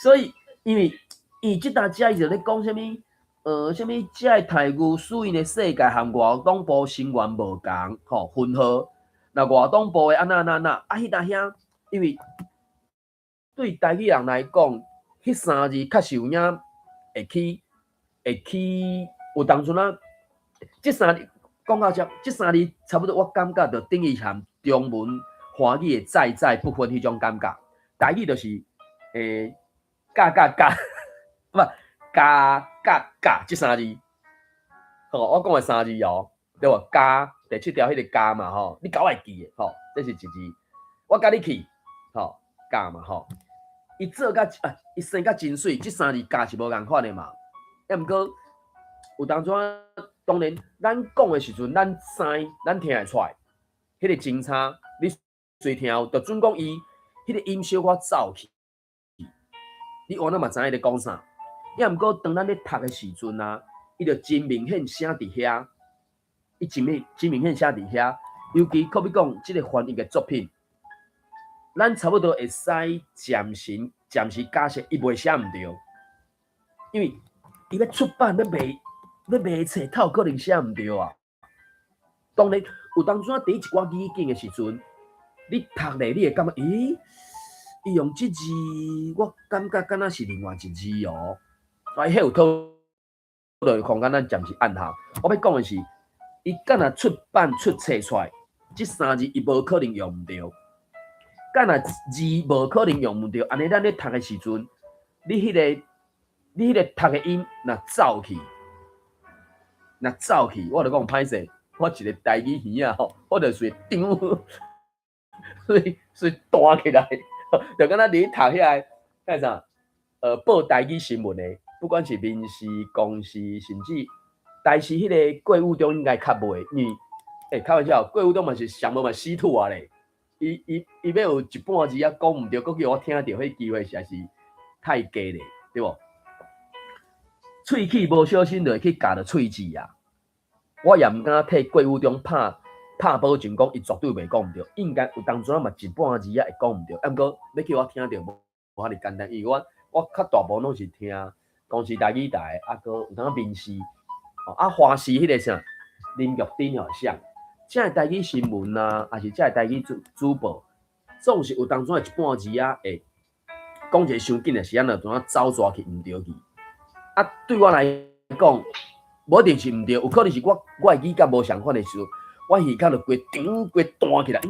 所以，因為伊這搭遮伊就咧講啥物，啥物這个台語使𪜶的世界和外黨部成員無仝，吼，分號。若外黨部的按怎按怎按怎，啊，彼搭遐，因為對台語人來講，彼三字確實有影會去有當陣啊，這三字講到這，這三字差不多，我感覺就等於含中文、華語的在在不分彼種感覺。台語就是欸，甲甲甲，不，加甲甲這三字。吼，我講的三字哦，對無？加第七條彼個加嘛吼，你共我會記的吼，這是一字。我佮你去，吼，佮嘛吼。伊做甲啊，伊生甲真媠，這三字佮是無仝款的嘛。啊，毋過有當陣，當然咱講的時陣，咱知，咱聽會出來，彼個真差，你隨聽有，就準講伊彼個音小可走去，你原來嘛知影伊咧講啥。抑毋過當咱咧讀的時陣啊，伊就真明顯寫佇遐，伊真明顯寫佇遐。尤其閣比講這個翻譯的作品，咱差不多會使暫時假設伊袂寫毋著，因為伊欲出版欲賣冊，較有可能寫毋著啊。當然有當陣佇一寡語境的時陣，你讀咧，你會感覺，咦？伊用這字，我感覺敢若是另外一字哦。啊，彼有討論空間，咱暫時按下。我欲講的是，伊敢若出版出冊出來，這三字伊無可能用毋著。佮若字無可能用毋著，按呢咱咧讀的時陣，你彼個讀的音若走去，若走去，我就講歹勢，我一個台語耳仔吼，我就隨張，隨隨彈起來，就敢若佇咧讀遐个，彼啥，報台語新聞的，不管是民視、公視，甚至台視彼个郭宇中應該較袂，因為，開玩笑，郭宇中嘛是上無嘛死土啊咧，伊欲有一半字仔講毋著，閣叫我聽著，彼機會實在是太低咧，對無？喙齒無小心就會去咬著喙齒啊！我也毋敢替郭宇中拍拍保證，講伊絕對袂講毋著，應該有當陣嘛一半字仔會講毋著，啊毋過欲叫我聽著無遐爾簡單，因為我較大部分攏是聽公視台語台，啊閣有當民視，啊華視彼個啥林玉珍吼啥，這个台語新聞啊，抑是這个台語主播，總是有當陣一半字仔會講一个傷緊的時陣，就怎走逝去毋著去。啊，對我來講，無一定是毋著，有可能是我的語感無相款的時陣，我耳孔就規張規彈起來，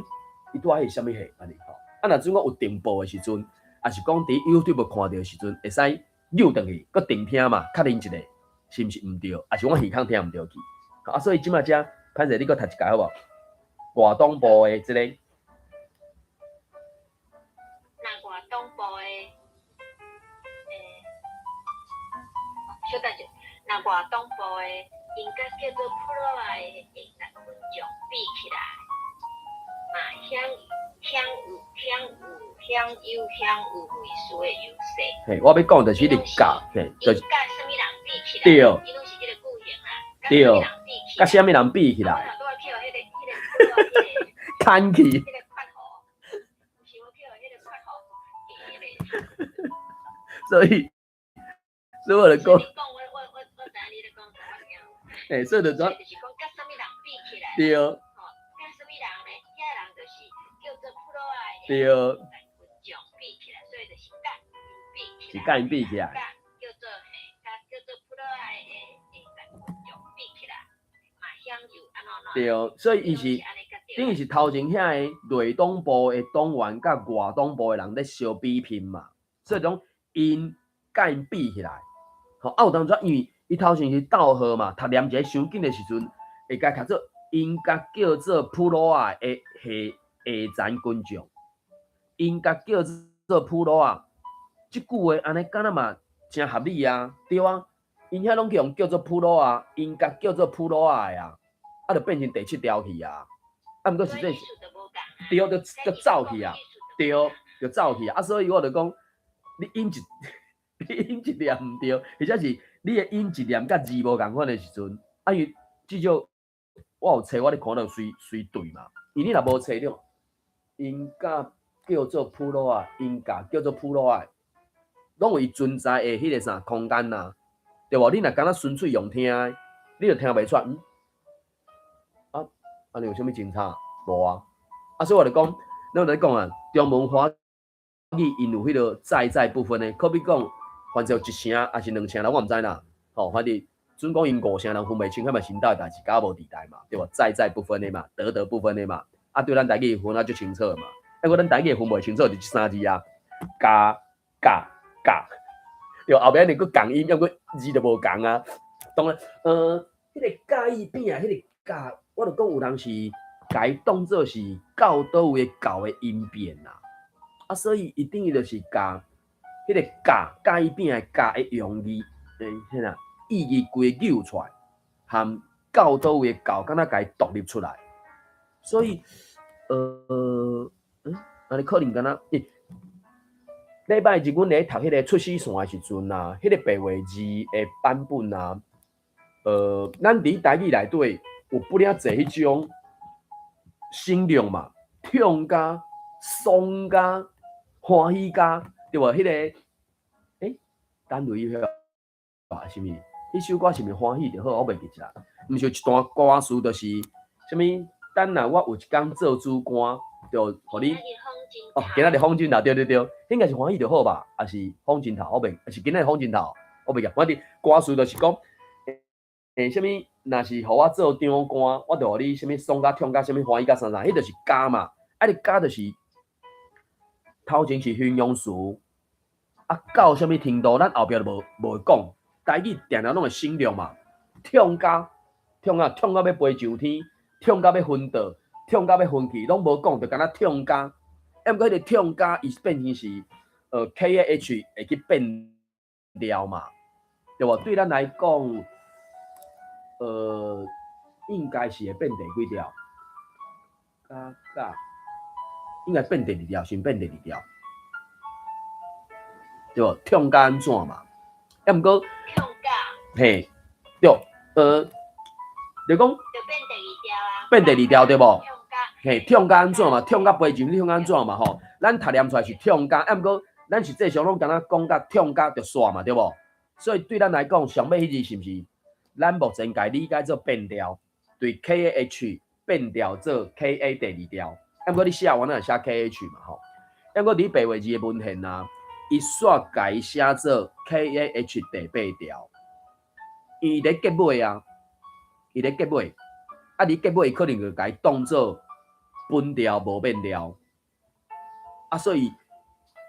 伊拄仔彼是啥物貨按呢吼？啊，若準講有重播的時陣，抑是講佇 YouTube 看著的時陣，會使扭轉去，閣重聽嘛，確認一下是毋是毋著，抑是我耳孔聽毋著去。啊，所以這擺遮歹勢，你閣讀一屆好無？外黨部的這个。若外黨部的，小等者，若外黨部的，𪜶佮叫做普魯仔的下層群眾比起來，嘛享有類似的優勢。嘿，我欲講就是彼個佮，嘿，就是。𪜶佮啥物人比起來？對。伊攏是這个句型啦。對。佮啥物人比起來？我拄仔去予彼个普魯仔彼个。牽去。彼个括號，毋是我去予彼个括號，彼个。所以我就講。你講我我我我知影你咧講啥，我聽。嘿，所以就怎？就是講佮啥物人比起來？對。吼，佮啥物人呢？遐人就是叫做普魯仔的群眾比起來，所以就是佮𪜶比起來。是佮𪜶比起來。佮叫做嘿，佮叫做普魯仔的下層群眾比起來，嘛享有按怎怎。對，所以伊是等於是頭前遐个內黨部的黨員佮外黨部的人咧相比拼嘛，所以講𪜶佮𪜶比起來，吼啊有當陣因為伊頭前是逗號嘛，讀念一个傷緊的時陣，會共讀做𪜶共叫做普魯仔的下下層群眾，𪜶共叫做普魯仔，這句話按呢敢若嘛誠合理啊，對啊，𪜶遐攏去予叫做普魯仔，𪜶共叫做普魯仔的啊，啊就變成第七條去啊。啊，毋過實際是，對，就走去啊，對，就走去啊，啊，所以我就講，你音一念毋對，或者是你的音一念佮字無仝款的時陣，啊，因為至少我有冊，我咧看到隨隨對嘛。因為你若無冊了，𪜶共叫做普魯仔，𪜶共叫做普魯仔，攏有伊存在的彼个啥空間啊，對無？你若敢若純粹用聽的，你就聽袂出，啊，按呢有啥物真差？無啊，啊，所以我就講，咱來講啊，中文華語𪜶有彼个在在不分的，可比講，凡是有一聲抑是兩聲啦，我毋知啦，吼，反正準講𪜶五聲人分袂清，彼嘛是𪜶兜的代誌，佮我無佇代嘛，對無？在在不分的嘛，得得不分的嘛，啊，對咱台語分啊足清楚的嘛，啊，過咱台語分袂清楚就這三字啊，加、佮、佮，對，後壁一定閣仝音，抑閣字就無仝啊。當然，彼个佮意變啊，彼个佮，我就講有人是共伊當做是到佗位的舊的音變啦，啊，所以伊等於就是共彼个佮佮意變的佮的用字，彼啥意義規個扭出來，含到佗位的到，敢若共伊獨立出來，所以，按呢可能敢若，禮拜日阮咧讀彼个出死線的時陣啊，彼个白話字的版本啊，咱佇台語內底有不領濟彼種省略嘛，痛甲、爽甲、歡喜甲，對無？彼个，單位迄啊，是毋？彼首歌是毋是歡喜就好？我袂記得啦。毋是有一段歌詞就是啥物？等下我有一工做主官，就予你哦，今仔日風箏頭，對對對，應該是歡喜就好吧？抑是風箏頭？我袂，抑是今仔日風箏頭？我袂記。反正歌詞就是講，啥物？若是予我做長官，我就予你啥物爽甲痛甲啥物歡喜甲啥啥，彼就是佮嘛。啊，你佮就是頭前是形容詞，啊到啥物程度，咱後壁就無無會講。台語定定攏會省略嘛，痛甲痛啊，痛甲欲飛上天，痛甲欲昏倒，痛甲欲昏去，攏無講，就敢若痛甲。啊，毋過彼个痛甲伊變成是K A H 會去變調嘛，對無？對咱來講，應該是會變第幾調？加加應該變第二調，先變第二調，對無？痛甲按怎嘛？啊，毋過痛甲，嘿，對，就講就變第二調啊。變第二調對無？痛甲，嘿，痛甲按怎嘛？痛甲飛上，你痛按怎嘛？吼，咱讀念出來是痛甲，啊，毋過咱實際上攏敢若講甲痛甲就煞嘛，對無？所以對咱來講，上尾彼字是毋是？咱目前共理解做變調，對 K A H 變調做 K A 第二調。啊，毋過你寫完咱會寫 K H 嘛，吼。啊，毋過佇白話字的文獻啊，伊煞共伊寫做 K A H 第八調，伊佇結尾啊，伊佇結尾，啊，佇結尾伊可能就共伊當做本調無變調，啊，所以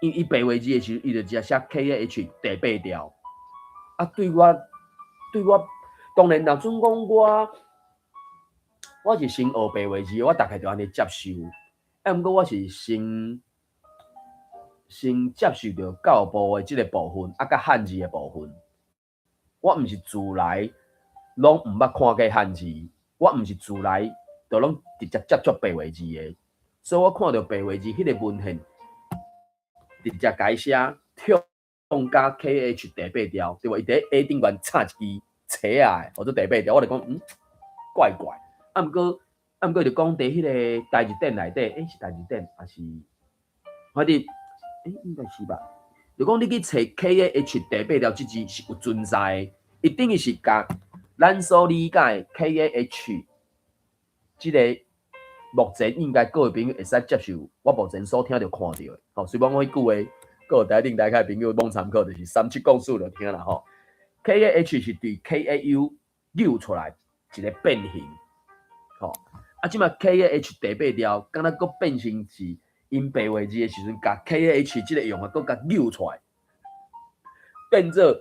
伊伊白話字的時陣，伊就直接寫 K A H 第八調。啊，對我，對我，當然，若準講我，我是先學白話字，我大概就按呢接受。啊，毋過我是先先接受著教育部的這个部分，啊，佮漢字的部分。我毋是自來攏毋捌看過漢字，我毋是自來就攏直接接觸白話字的，所以我看著白話字彼个文獻，直接共伊寫痛甲 K H 第八調，對無？伊佇 A 頂懸插一支斜仔的，號做第八調，我就講嗯，怪怪。啊，毋過啊，毋過就講佇彼个大字典內底，欸，是大字典，抑是反正，欸，應該是吧？就講你去揣 K A H 第八調這字是有存在的，伊等於是共咱所理解 K A H 這个目前應該各位朋友會使接受，我目前所聽著看著的，吼，雖然講彼句話，閣有台頂台較的朋友罔參考，就是三七故事就聽啦吼。K A H 是對 K A U 扭出來一个變形，吼，啊，這馬 K A H 第八調，敢若閣變成是𪜶白話字的時陣，共 K A H 這个用法閣共扭出來，變做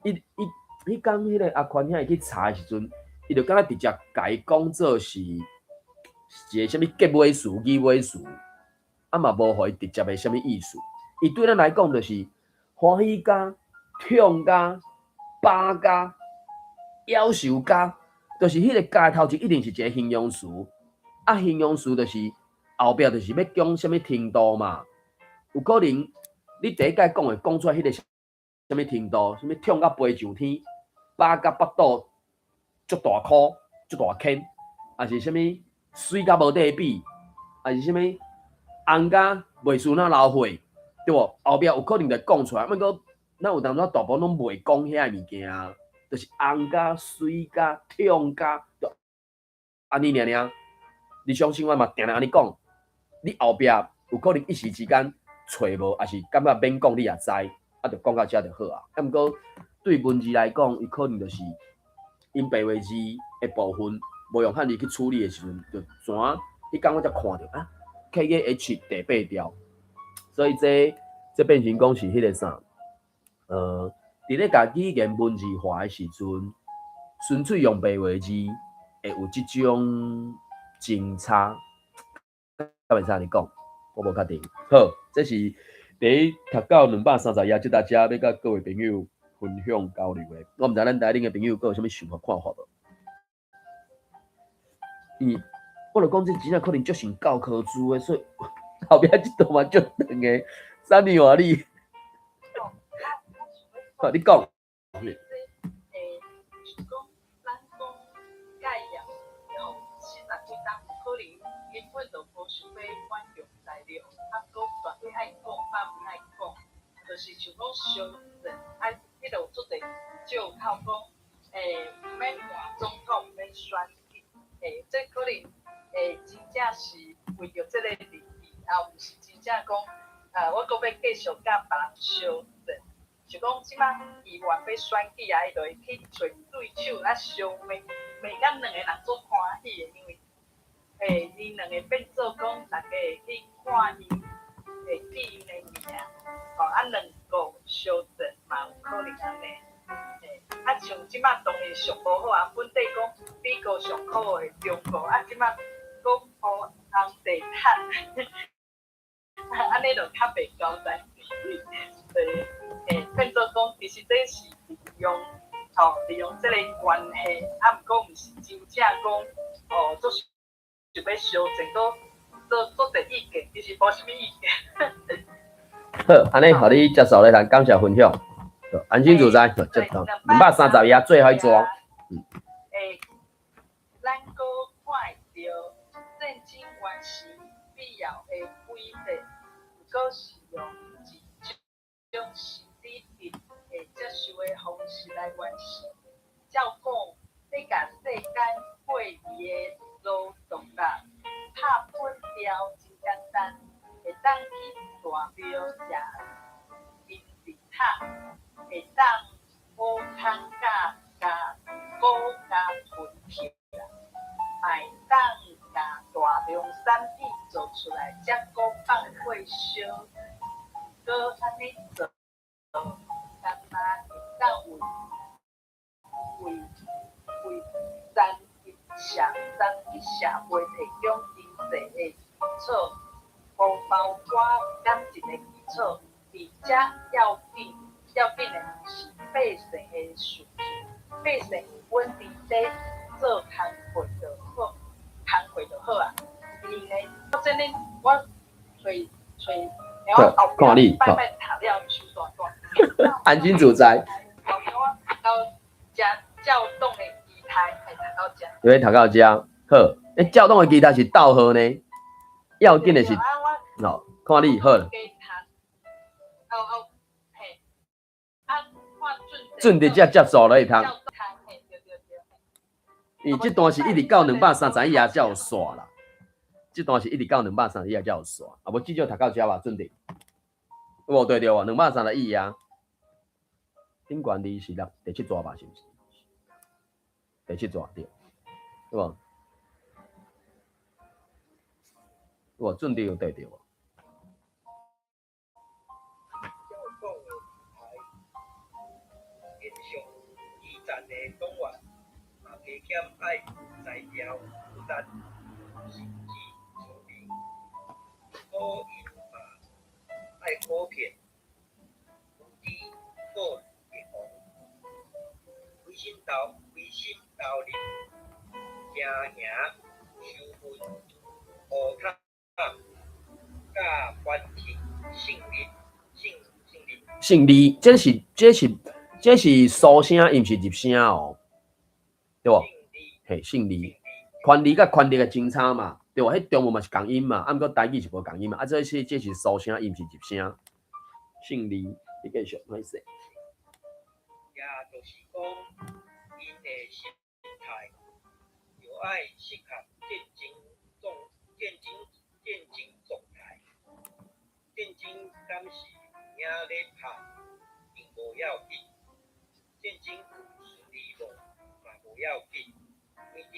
伊伊彼工彼个阿寬兄伊去查的時陣，伊就敢若直接共伊講做是一个啥物結尾詞、語尾詞，啊嘛無予伊直接的啥物意思。伊對咱來講就是歡喜甲、痛甲、飽甲、夭壽甲，就是彼个甲的頭前一定是一个形容詞，啊，形容詞就是後壁就是欲講啥物程度嘛。有可能你第一擺講會講出來彼个啥物程度，啥物痛甲飛上天，飽甲腹肚足大箍、足大坑，抑是啥物媠甲無得比，抑是啥物紅甲袂輸那流血，對無？後壁有可能就講出來，毋過咱有當陣大部分攏袂講遐个物件，就是紅甲、媠甲、痛甲，就按呢爾爾。日常生活嘛，定定按呢講，你後壁有可能一時之間揣無，抑是感覺免講你也知，啊，就講到遮就好啊。啊，毋過對文字來講，伊可能就是𪜶白話字的部分，無用漢字去處理的時陣，就怎彼工我才看著啊，K A H 第八調，所以這這變成講是彼个啥？佇咧共語言文字化的時陣，純粹用白話字會有這種真差，敢會使按呢講？我無確定。好，這是佇讀到230頁，這搭遮欲佮各位朋友分享交流的。我毋知咱台頂的朋友閣有啥物想法看法無？伊，我就講這真正可能足像教科書的，所以後壁這段嘛足長的。啥物話你？好，你講。就是講，咱講蓋業吼，40幾冬有可能根本就無想欲管用材料，啊，閣大家愛講，百分愛講，就是像講相陣，啊，彼个有足濟借口講，毋免換總統，毋免選舉，這可能真正是為著這个利益，啊，毋是真正講，啊，我閣欲繼續佮別人相爭。就講這擺議員欲選舉啊，伊就會去揣對手啊相罵，罵甲兩个人足歡喜的，因為𪜶兩个變做講，逐家會去看𪜶，會記𪜶的名，吼啊兩國相戰嘛有可能按呢。嘿，啊像這馬當然上無好啊，本底講美國上可惡的中國，啊這馬閣烏紅地毯，按呢就較袂交代。對，嘿，變做講其實這是利用，吼，利用這个關係，啊，毋過毋是真正講，哦，做想欲相戰，閣做做濟意見，其實無啥物意見。好，按呢，予你接受咧，咱感謝分享。安心自在，接受230頁最後一段。欸，咱閣看會著戰爭原是必要的規範，毋過是用一種心理上會接受的方式來完成。照講，欲共世間過濾的勞動力拍粉雕真簡單，會當去大廟食金字塔，會當烏空佮共鼓共囤起來，嘛會當共大量產品做出來，才閣放火燒。毋過按呢做，敢若會當為為為單一社單一社會提供經濟的基礎，無包括感情的基礎。佇遮要緊要緊的毋是百姓的士氣，百姓有阮佇咧做工課就好，工課就好啊。因為我真的我揣揣，然後後壁拜拜讀了手大大。安心自在。後壁我到遮照黨的期待，會讀到遮。你欲讀到遮，好。欸，照黨的期待是逗號呢？要緊的是，哦，看你好。哦哦，嘿，啊，看準佇遮接束落去讀。伊這段是一直到231頁才有煞啦。這段是一直到231頁才有煞，啊無至少讀到遮吧，準佇。有無對著無？231頁。頂懸26第七段吧，是毋是？第七段對，對無？有無準佇有對著無？照黨的期待，延續二戰的黨員，嘛加減愛有才調、有力，甚至聰明，毋過𪜶嘛愛普遍有知閣預防，隨身投隨身投入經營收份烏塔佮完成勝利勝勝利。勝利，這是蘇聲，伊毋是入聲哦，對無？嘿，勝利，權利佮權力的真差嘛，對無？彼中文嘛是仝音嘛，啊，毋過台語是無仝音嘛，啊，這是蘇聲，伊毋是入聲。勝利，你繼續，歹勢。也就是講，𪜶的心態著愛適合戰爭狀戰爭戰爭狀態。戰爭敢是有影咧拍，並無要緊；戰爭有順利無，嘛無要緊。反正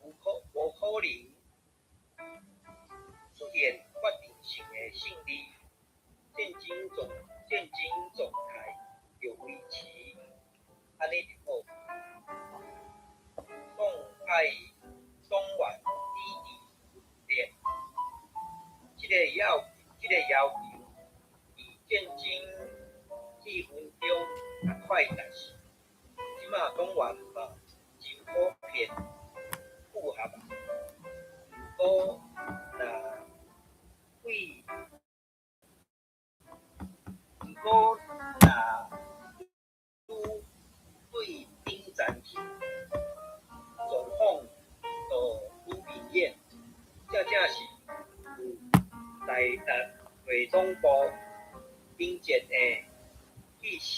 有可無可能出現決定性的勝利。戰爭狀態著維持按呢就好。黨愛黨員意志力，這个要求佇戰爭氣氛中較快達成。這馬黨員嘛真普遍符合啊。毋過若對，毋過若愈對頂層去，狀況就愈明顯。正正是有來達內總部頂層的彼時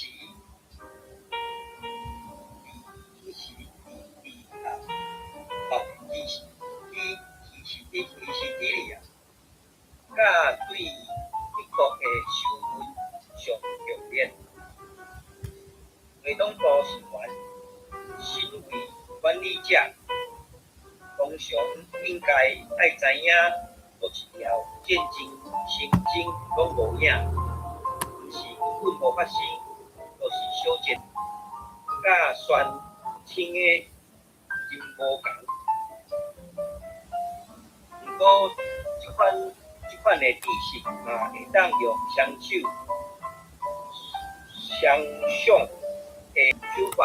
彼時佇啊，哦，彼時彼彼時彼時佇哩啊，佮對德國的仇恨上強烈。內總部成員身為管理者，通常應該愛知影黨佗一条戰爭行蹤攏無影，毋是根本無發生，就是小戰佮宣稱的真無仝。毋過，這款的知識嘛會當用雙手雙想的手法，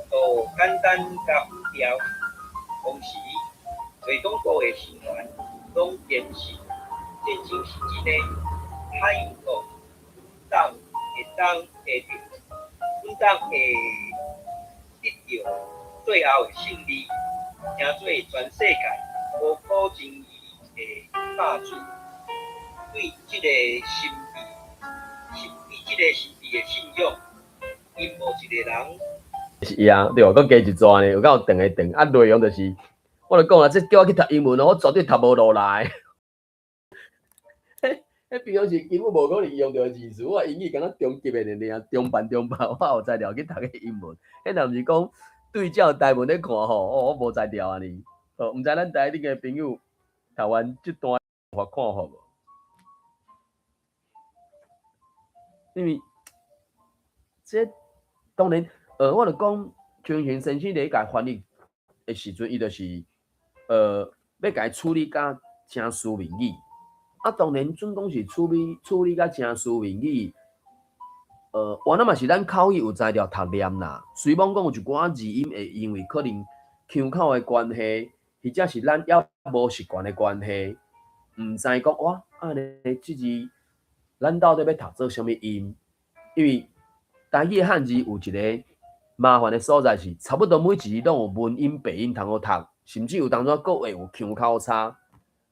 就簡單共粉掉。同時，內黨部的成員攏堅信戰爭是真的，海洋國黨會當會得，阮黨會得著最後的勝利，成做全世界無可爭議的霸主。對這个神秘、神對這个神秘的信仰，𪜶無一个人。是啊，對無？閣加一逝呢，有夠長的長。啊，內容就是，我就講啊，這叫我去讀英文哦，我絕對讀無落來。彼平常時根本無可能用著的字詞，我英語敢若中級的爾爾，中班中班，我有才調去讀彼英文。彼若毋是講對照台文咧看吼，哦，我無才調按呢。哦，毋知咱台頂的朋友讀完這段有看法無？因為這當然，我就講，張賢先生咧共翻譯的時陣，伊就是，欲共伊處理甲誠書面語。啊，當然準講是處理甲誠書面語，原來嘛是咱口語有才調讀念啦。雖罔講有一寡字音會因為可能腔口的關係，或者是咱猶無習慣的關係，毋知講哇，按呢這字咱到底欲讀做啥物音？因為台語漢字有一个麻煩的所在是，差不多每一字攏有文音、白音通好讀，甚至有當陣閣會有腔口差。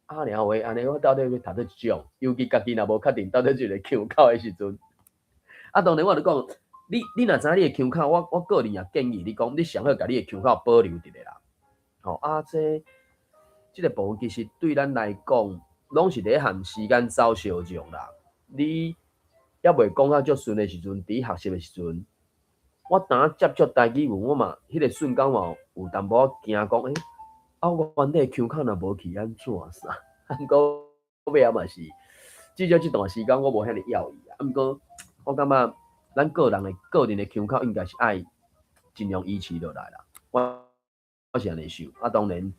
啊，爾話按呢，我到底欲讀佗一種？尤其家己若無確定到底一个腔口的時陣，啊，當然我就講，你若知影你的腔口，我個人也建議你講，你上好共你的腔口保留佇咧啦。吼，啊，這个部分其實對咱來講，攏是咧和時間走相撞啦。你猶未講甲足順的時陣，佇學習的時陣，我當接觸台語文，我嘛彼个瞬間嘛有淡薄仔驚講，欸，啊，我原底腔口若無去按怎啥？啊，毋過尾仔嘛是，至少這段時間我無遐爾猶豫啊。啊，毋過我感覺咱個人的腔口應該是愛盡量維持落來啦。我是按呢想。啊，當然，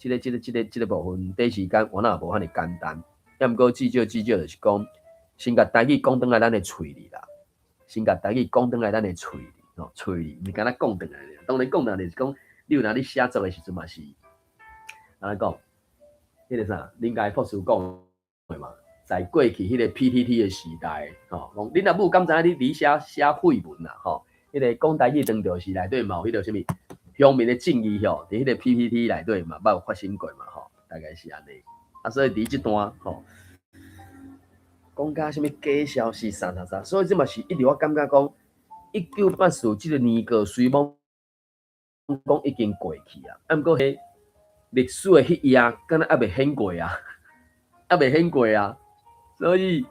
這个部分短時間我哪無遐爾簡單。抑毋過至少就是講，先共台語講轉來咱的喙裡啦，先共台語講轉來咱的喙裡，吼，喙裡，毋是干焦講轉來爾。當然講轉來就是講，你有當你寫作的時陣嘛是，按怎講？彼个啥，林家博士講的嘛，在過去彼个 PTT 的時代，吼，講恁阿母敢知影你佇寫寫廢文啦，吼，彼个講台語當著時內底嘛有彼个啥物鄉民的正義吼，佇彼个 PTT 內底嘛捌有發生過嘛，吼，大概是按呢。啊，所以佇這段吼，講甲啥物假消息啥啥啥，所以這嘛是一直我感覺講，1984這个年過雖罔講已經過去啊，啊，毋過彼歷史的彼頁，敢若猶未顯過啊，猶未顯過啊，所以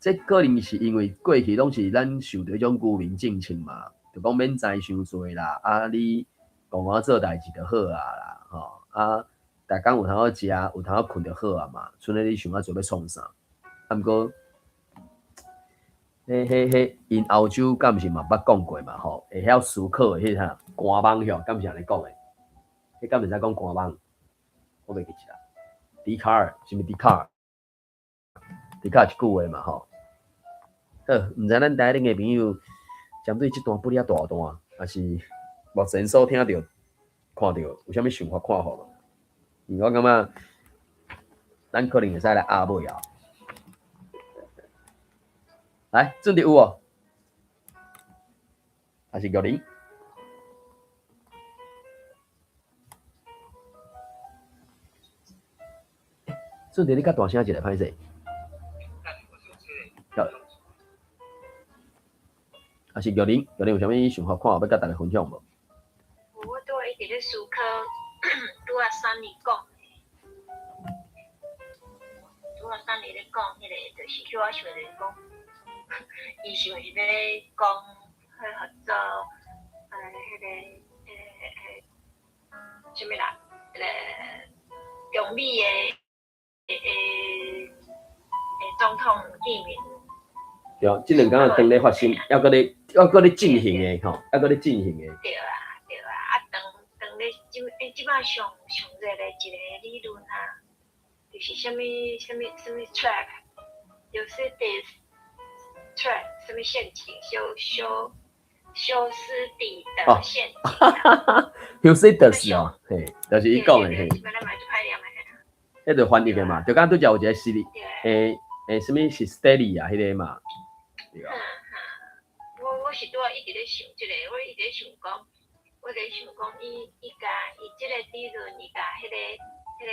這可能是因為過去攏是咱受著彼種愚民政策嘛，就講免知傷濟啦，啊，你戇戇做代誌就好啊啦，吼，啊，逐工有通好食，有通好睏就好啊嘛，賰咧你想較濟欲創啥？啊，毋過，彼，𪜶歐洲敢毋是嘛捌講過嘛吼，會曉思考的彼啥官網吼，敢毋是按呢講的？彼敢會使講官網？我袂記得啦。笛卡爾是毋是笛卡爾？笛卡爾一句話嘛吼。好，毋知咱台頂的朋友針對這段不了大段，抑是目前所聽著、看著有啥物想法看法無？因為我感覺咱可能會使來壓尾啊。來，準備有無？還是玉玲？準備你較大聲一下，歹勢。好。還是玉玲？玉玲有啥物想法看法欲佮大家分享無？我拄仔一直咧思考，拄仔三年講的，拄仔三年咧講彼个，就是叫我想著講，伊是毋是欲講，彼合作，彼个，啥物啦？彼个中美的總統見面。對，這兩工當咧發生，猶閣咧進行的吼，猶閣咧進行的。對啊，對啊，啊，當當咧這欸這擺上上熱的一個理論啊，就是啥物啥物啥物 trap，就是 trap，啥物陷阱，修斯底德陷阱。修斯底德哦，嘿，就是伊講的嘿。彼就翻譯的嘛，就敢拄才有一個是欸，啥物是 study 啊，彼個嘛。對啊。我是拄仔一直咧想這個，我一直咧想講，我咧想講，伊這個理論，伊共彼個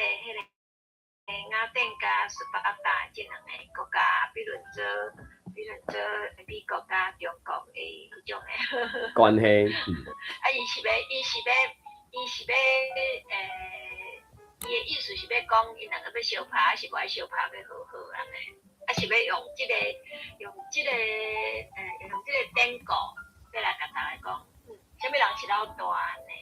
雅典佮斯巴達這兩个國家，比論做美國佮中國的彼種的關係。啊，伊的意思是欲講，𪜶兩个欲相拍，抑是無愛相拍，欲和好按呢？抑是欲用這個典故，欲來共大家講，啥物人是老大按呢？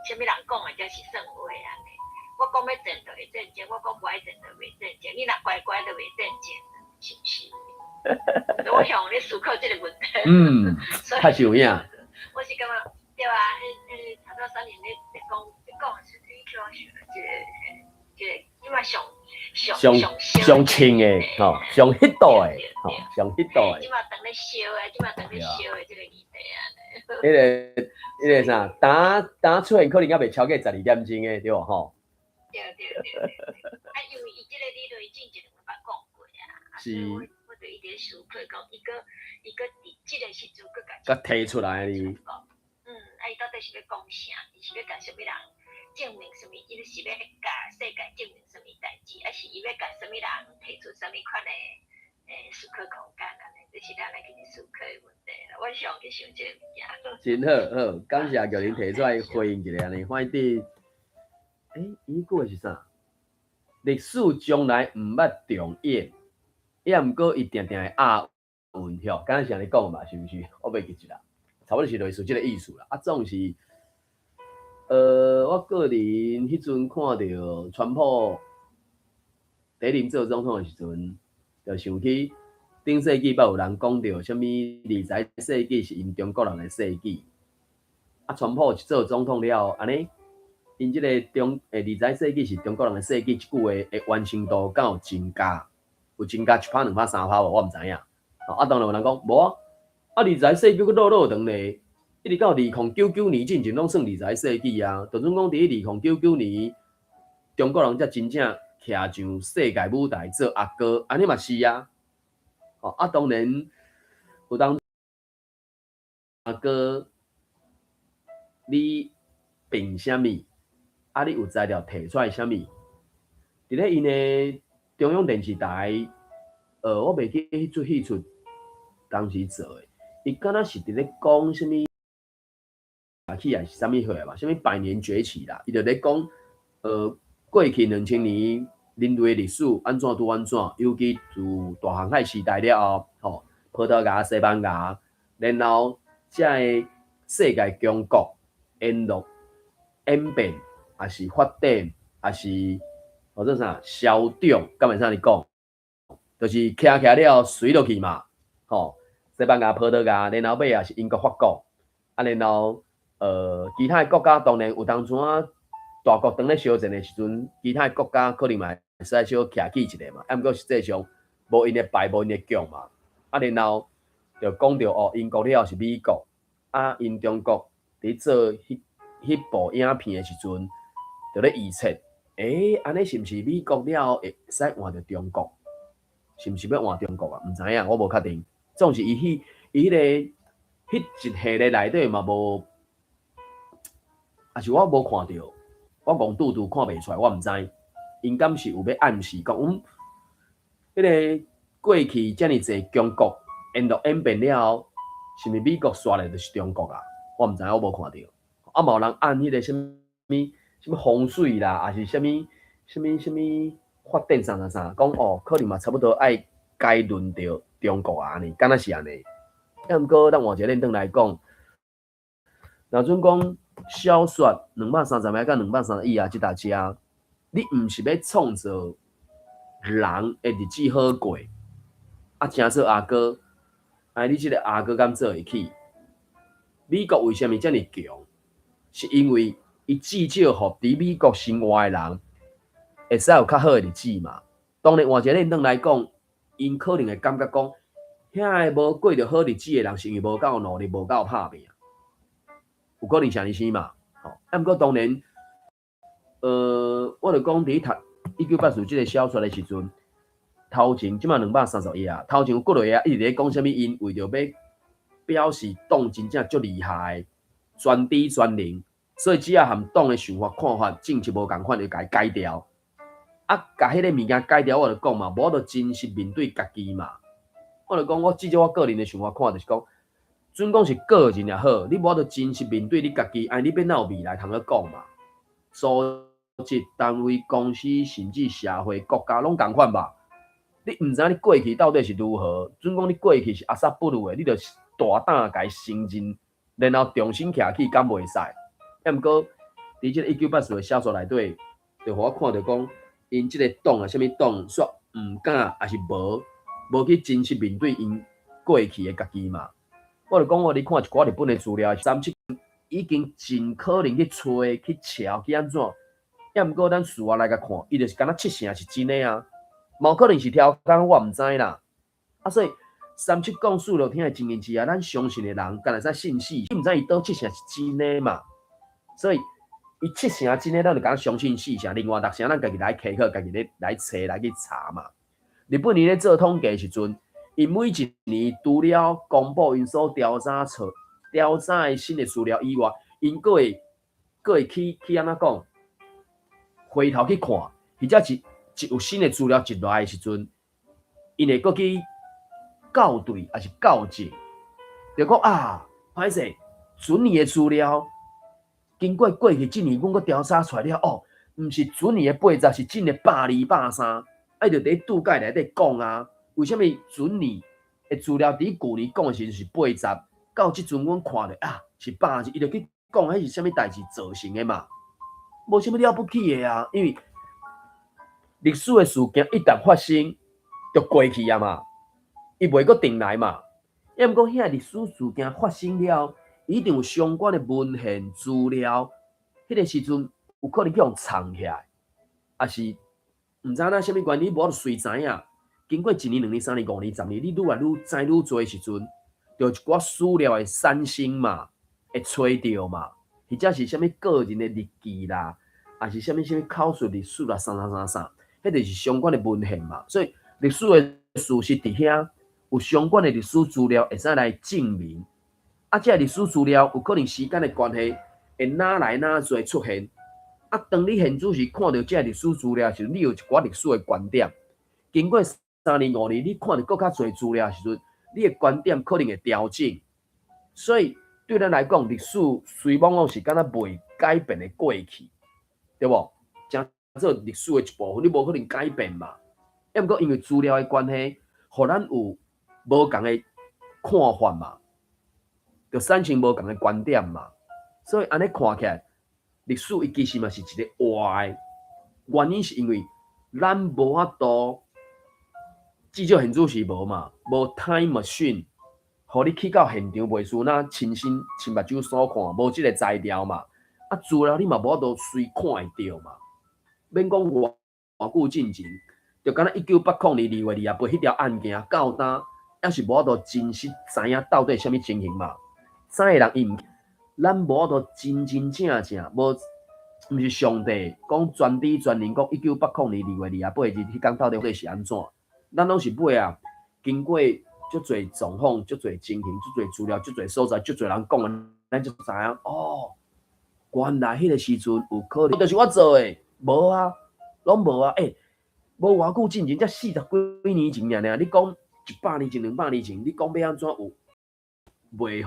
啥物人講的才是算話按呢？我講欲戰就會戰爭，我講無愛戰就袂戰爭。你若乖乖就袂戰爭，是毋是？我向咧思考這個問題。嗯，較是有影。我是感覺對啊，彼頭拄三年咧講是去想這個這擺上上上上清的吼，上彼道的吼，上彼道的。這擺當咧燒的，這擺當咧燒的這個議題啊。彼個啥，打出現可能猶袂超過12點鐘的，對無吼？對對對對對。啊，因為伊這個理論伊之前攏捌講過啊。是。我就一直思考講，伊閣佇這個時陣閣共閣提出來哩。啊，伊到底是欲講啥？伊是欲共啥物人證明啥物？伊是欲共世界證明啥物代誌？抑是伊欲共啥物人提出啥物款的思考空間按呢？這是咱來去思考的問題啦。我上去想這个物件。真好，好，感謝玉玲提出來回應一下按呢。反正，伊句話是啥？歷史從來毋捌重演，抑毋過伊定定會押韻，吼，敢若是按呢講嘛，是毋是？我袂記得啦，差不多是類似這个意思啦。啊，總是，我個人彼陣看著川普第一任做總統的時陣，就想起頂世紀捌有人講著啥物二十世紀是𪜶中國人的世紀。啊，川普一做總統了後，按呢，𪜶這个中二十世紀是中國人的世紀，這句話的完成度敢有增加？有增加一趴、兩趴、三趴無？我毋知影。啊，當然有人講無啊，啊，二十世紀閣落落長咧，一直到2099年進前攏算二十世紀啊。就算講佇2099年，中國人才真正徛上世界舞台做阿哥，按呢嘛是啊。哦，啊，當然有當阿哥，你憑啥物？啊，你有材料提出來啥物？佇咧𪜶的中央電視台，我袂記彼齣戲出當時做的，伊敢若是佇咧講啥物起來是啥物貨吧？啥物百年崛起啦？伊就咧講，過去2000年人類歷史按怎拄按怎，尤其自大航海時代了後，吼，葡萄牙、西班牙，然後才會世界強國沿路演變，抑是發展，抑是號做啥消長，敢會使按呢講？就是徛起來了後隨落去嘛，吼，西班牙、葡萄牙，然後尾仔是英國、法國，啊，然後其他的國家當然有當陣仔大國當咧相戰的時陣，其他的國家可能嘛會使小徛起一下嘛，啊，毋過實際上無𪜶的敗，無𪜶的強嘛，啊，然後就講著哦，英國了後是美國，啊，𪜶中國佇做彼部影片的時陣，就咧預測，按呢是毋是美國了後會使換著中國？是毋是欲換中國啊？毋知影，我無確定。總是伊彼伊彼个彼一系列內底嘛無，抑是我無看著，我戇拄拄看袂出來，我毋知。𪜶敢是有欲暗示講，彼个過去遮爾濟強國沿路演變了後，是毋是美國煞來就是中國啊？我毋知，我無看著。啊，嘛有人按彼个啥物啥物風水啦，抑是啥物啥物啥物發展啥啥啥，講哦，可能嘛差不多愛該輪著中國啊按呢，敢若是按呢。啊，毋過咱換一个論轉來講，若準講小說230頁佮231頁這搭遮，你毋是欲創造人的日子好過，啊，成做阿哥，哎，你這个阿哥敢做會起？美國為啥物遮爾強？是因為伊至少予佇美國生活的人會使有較好的日子嘛。當然換一個論點來講，𪜶可能會感覺講，遐个無過著好日子的人，是因為無夠努力、無夠拍拚。有可能是按呢生嘛？吼，啊，毋過當然，我著講佇讀一九八四這个小說的時陣，頭前這馬230頁啊，頭前有幾落頁一直咧講啥物，𪜶為著欲表示黨真正足厲害，全知全能，所以只要和黨的想法看法政策無仝款，就共伊改掉。啊，共彼个物件改掉，我就講嘛，無法度真實面對家己嘛。我就講，我至少我個人的想法看，就是講，準講是個人也好，你無法度真實面對你家己，按呢你欲哪有未來通去講嘛？組織、單位、公司，甚至社會、國家，攏仝款吧？你毋知影你過去到底是如何，準講你過去是阿薩布魯的，你著大膽共伊承認，然後重新徛起，敢袂使？啊，毋過佇這个一九八四的小說內底，就予我看著講，𪜶這个黨啊，啥物黨，煞毋敢，抑是無去真實面對𪜶過去的家己嘛。我就講我咧看一寡日本的資料，三七已經盡可能去揣、去撨、去按怎，抑毋過咱事後來共看，伊就是敢若七成是真的啊，嘛有可能是超工，我毋知啦。啊，所以三七講四落聽的情形之下，咱相信的人，敢會使信死？你毋知伊佗七成是真的嘛？所以伊七成真的，咱就敢若相信四成，另外六成咱家己來稽考，家己咧來揣來去查嘛。日本人咧做統計時陣，𪜶每一年除了公布𪜶所調查出調查的新的資料以外，𪜶閣會閣會去去按怎講？回頭去看，或者是一有新的資料入來的時陣，𪜶會閣去校對，抑是校正，就講啊，歹勢，前年的資料經過過去這年，阮閣調查出來了，哦，毋是前年的80，是今年120、130，啊，伊就佇注解內底講啊，為啥物前年的資料佇舊年講的時陣是八十，到這陣阮看著啊是120，伊就去講彼是啥物代誌造成的嘛？無啥物了不起的啊，因為歷史的事件一旦發生，就過去啊嘛，伊袂閣轉來嘛。抑毋過遐歷史事件發生了，一定有相關的文獻資料，彼個時陣有可能去予藏起來，抑是毋知影啥物原因，無法度隨知影。經過一年、兩年、三年、五年、十年，你愈來愈知愈濟時陣，就有一寡史料會產生嘛，會揣著嘛，或者是啥物個人的日記啦，抑是啥物啥物口述歷史啦，啥啥啥啥，彼就是相關的文獻嘛。所以歷史的事實佇遐有相關的歷史資料會使來證明。啊，這个歷史資料有可能時間的關係，會哪來哪濟出現。啊，當你現主時看著這个歷史資料時，你有一寡歷史的觀點。經過三年五年，你看著閣較濟資料的時陣，你的觀點可能會調整。所以對咱來講，歷史雖罔講是敢若袂改變的過去，對無？成做歷史的一部分，你無可能改變嘛。抑毋過因為資料的關係，予咱有無仝的看法嘛，就產生無仝的觀點嘛。所以按呢看起來，歷史伊其實嘛是一个活的，原因是因為咱無法度，至少現主時無嘛，無 time machine，予你去到現場袂輸，若親身親目睭所看，無這个材料嘛。啊，資料你嘛無法度隨看會著嘛。免講偌久進前，就敢若1980年2月28彼條案件，到今猶是無法度真實知影到底啥物情形嘛。知的人伊毋，咱無法度真真正正無，毋是上帝講全知全能，講1980年2月28日彼工到底是按怎？咱攏是尾啊，經過足濟狀況、足濟情形、足濟資料、足濟所在、足濟人講的，咱才知影哦。原來彼个時陣有可能就是我做的，無啊，攏無啊，欸，無偌久進前，才四十幾年前爾爾，你講100年前、200年前，你講欲按怎有袂予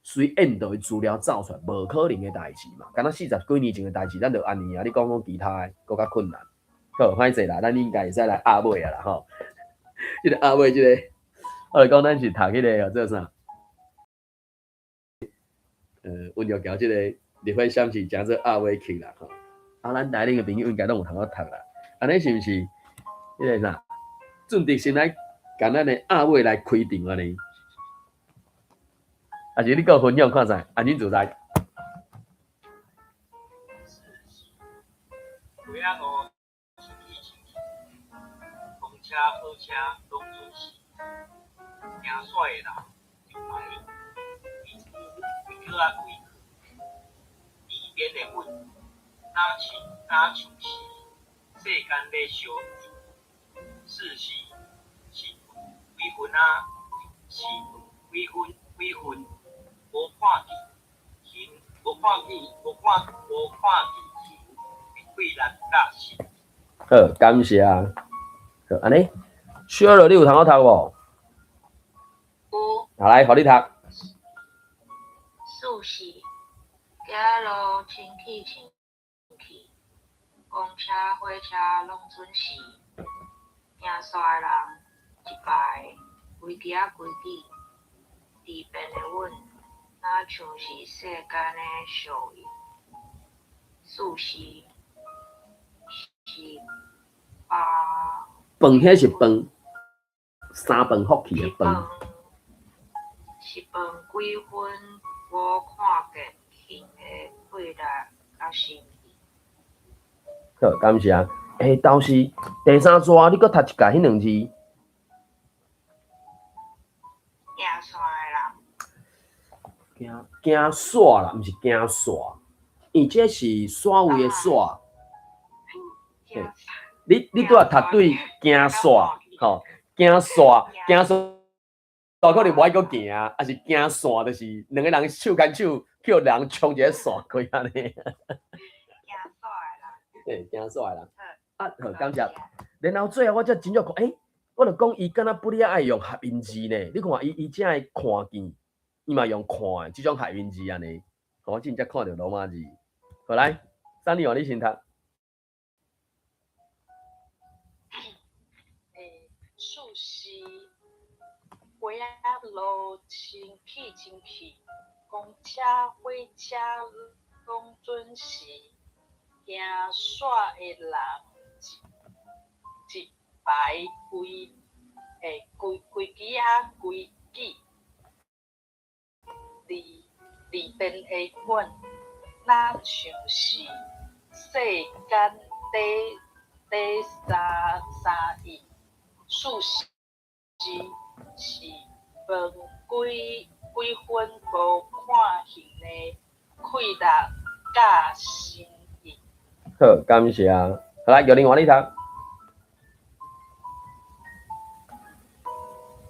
隨現代資料走出來，無可能的代誌嘛。敢若四十幾年前的代誌，咱就按呢啊。你講講其他的，閣較困難。好，歹勢啦，咱應該會使來壓尾啊啦吼。這个壓尾這个，我來講咱是讀彼个叫做啥？溫玉橋這个立法閃是誠做壓尾曲啦吼。啊，咱台頂的朋友應該攏有通好讀啦。按呢是毋是？彼個啥？俊德先來共咱的阿尾來開場按呢？抑是你閣分享看覓？安怎自在？四時，街仔路清氣清氣，公車火車攏準時，行煞的人一排，規規仔規去，裡邊的阮若像是世間咧相應，四時是幾分仔，是幾分幾分，無看見形，無看見無看無看見形的氣力佮心意。好，感謝。好，按呢，小樂你有通好讀無？有。好來，予你讀。四時，街仔路清氣清氣，公車火車攏準時，行煞的人一排，規支仔規支，離便的阮，若像是世間的相應。四時是飯飯彼是飯，三飯福氣的飯。是飯幾分無看見形的氣力佮心意。好，感謝。欸，倒是第三逝，你閣讀一屆彼兩字。行煞的人。行行煞啦，毋是行煞，伊這是煞位的煞。你拄仔讀對行煞，吼，行煞，行煞，可能無愛閣行，抑是行線，就是兩個人手牽手，予人衝一個線過按呢。行煞的人。對，行煞的人。啊，好，感謝。然後最後我才真正看，欸，我就講伊敢若不哩愛用合音字呢？你看伊伊才會看見，伊嘛用看的這種合音字按呢。我真正看著羅馬字。好來，三麗換你先讀。欸，四時，街仔路清氣清氣，公車火車攏準時，行煞的人一排規欸規規支仔規支，離離便的阮，若像是世間底底三三意，四時是飯幾幾分無看形的氣力佮心意。好，感謝。好來，玉玲換你讀。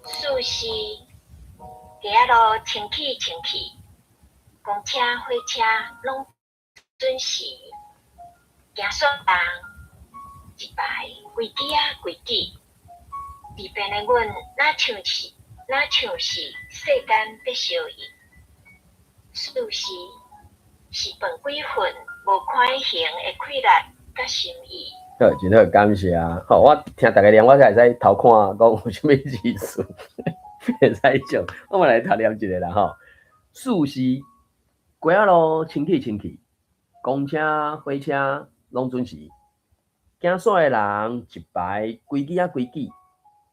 四時，街仔路清氣清氣，公車火車攏準時，行煞人一排規支仔規支，離便的阮若像是世間咧相應。四時是飯幾份無看形的氣力佮心意。好，真好，感謝。好，我聽逐家念，我才會使偷看講有啥物意思，會使講。我嘛來讀念一下啦吼。四時，街仔路清氣清氣，公車火車攏準時，行煞的人一排規支仔規支，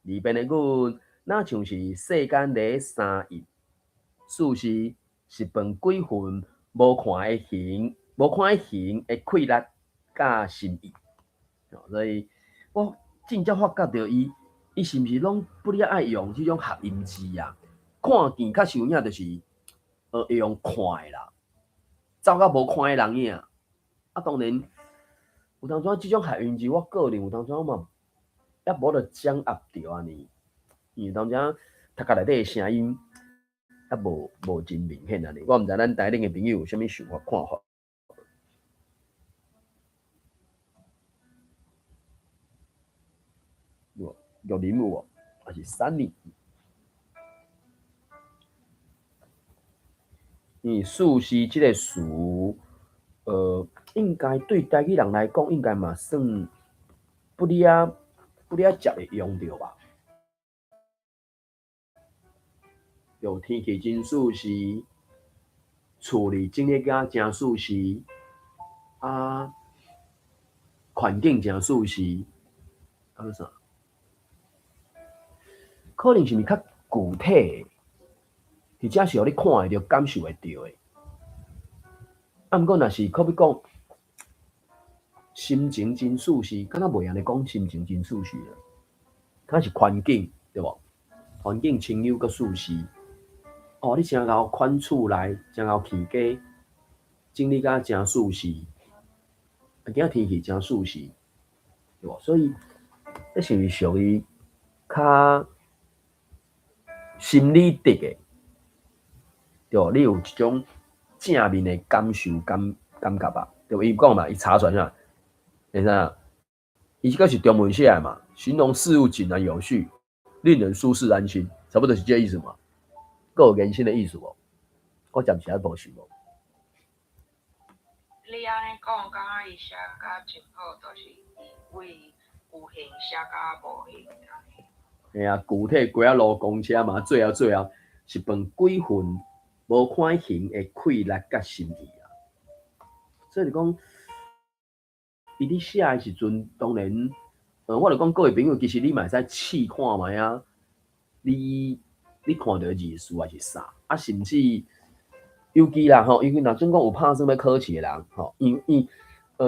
離便的阮若像是世間咧三印。四時是飯幾份無看的形，無看的形的氣力佮心意。所以我真正發覺著伊，伊是毋是攏不哩愛用這種合音字啊？看見較實有影就是，會用看的啦，走到無看的人影。啊，當然有當陣這種合音字，我個人有當陣嘛，猶無著掌握著按呢。因為當陣讀冊內底的聲音，猶無真明顯按呢。我毋知咱台頂的朋友有啥物想法看法。有玉林有無？還是三年？因為四時這個詞，應該對台語人來講，應該嘛算不哩啊不哩啊捷會用著吧？有天氣真舒適，厝裡整理甲誠舒適，啊，環境誠舒適，啊閣啥？可能是毋是較具體的，或者是予你看會著、感受會著的。啊，毋過若是可比講心情真舒適，敢若袂按呢講心情真舒適啦，敢是環境對無？環境清幽閣舒適。哦，你誠𠢕款厝內，誠𠢕起家，整理甲誠舒適。啊，今仔天氣誠舒適，對無？所以，這是毋是屬於較心理的的，對無？你有一種正面的感受感覺吧？對無？伊講嘛，伊查出來啥？會啥？伊這個是中文寫的嘛？形容事物井然有序，令人舒適安心，差不多是這個意思嘛？閣有延伸的意思無？我暫時還無想無。你按呢講，感覺伊寫甲真好，就是為有形寫甲無形按呢。嘿啊，具體街仔路公車嘛，最後最後是分幾份無看形的氣力佮心意啊。所以就講，伊佇寫的時陣，當然，我就講各位朋友，其實你嘛會使試看覓啊。你看著字詞還是啥？啊，甚至尤其啦吼，尤其若準講有拍算欲考試的人吼，因為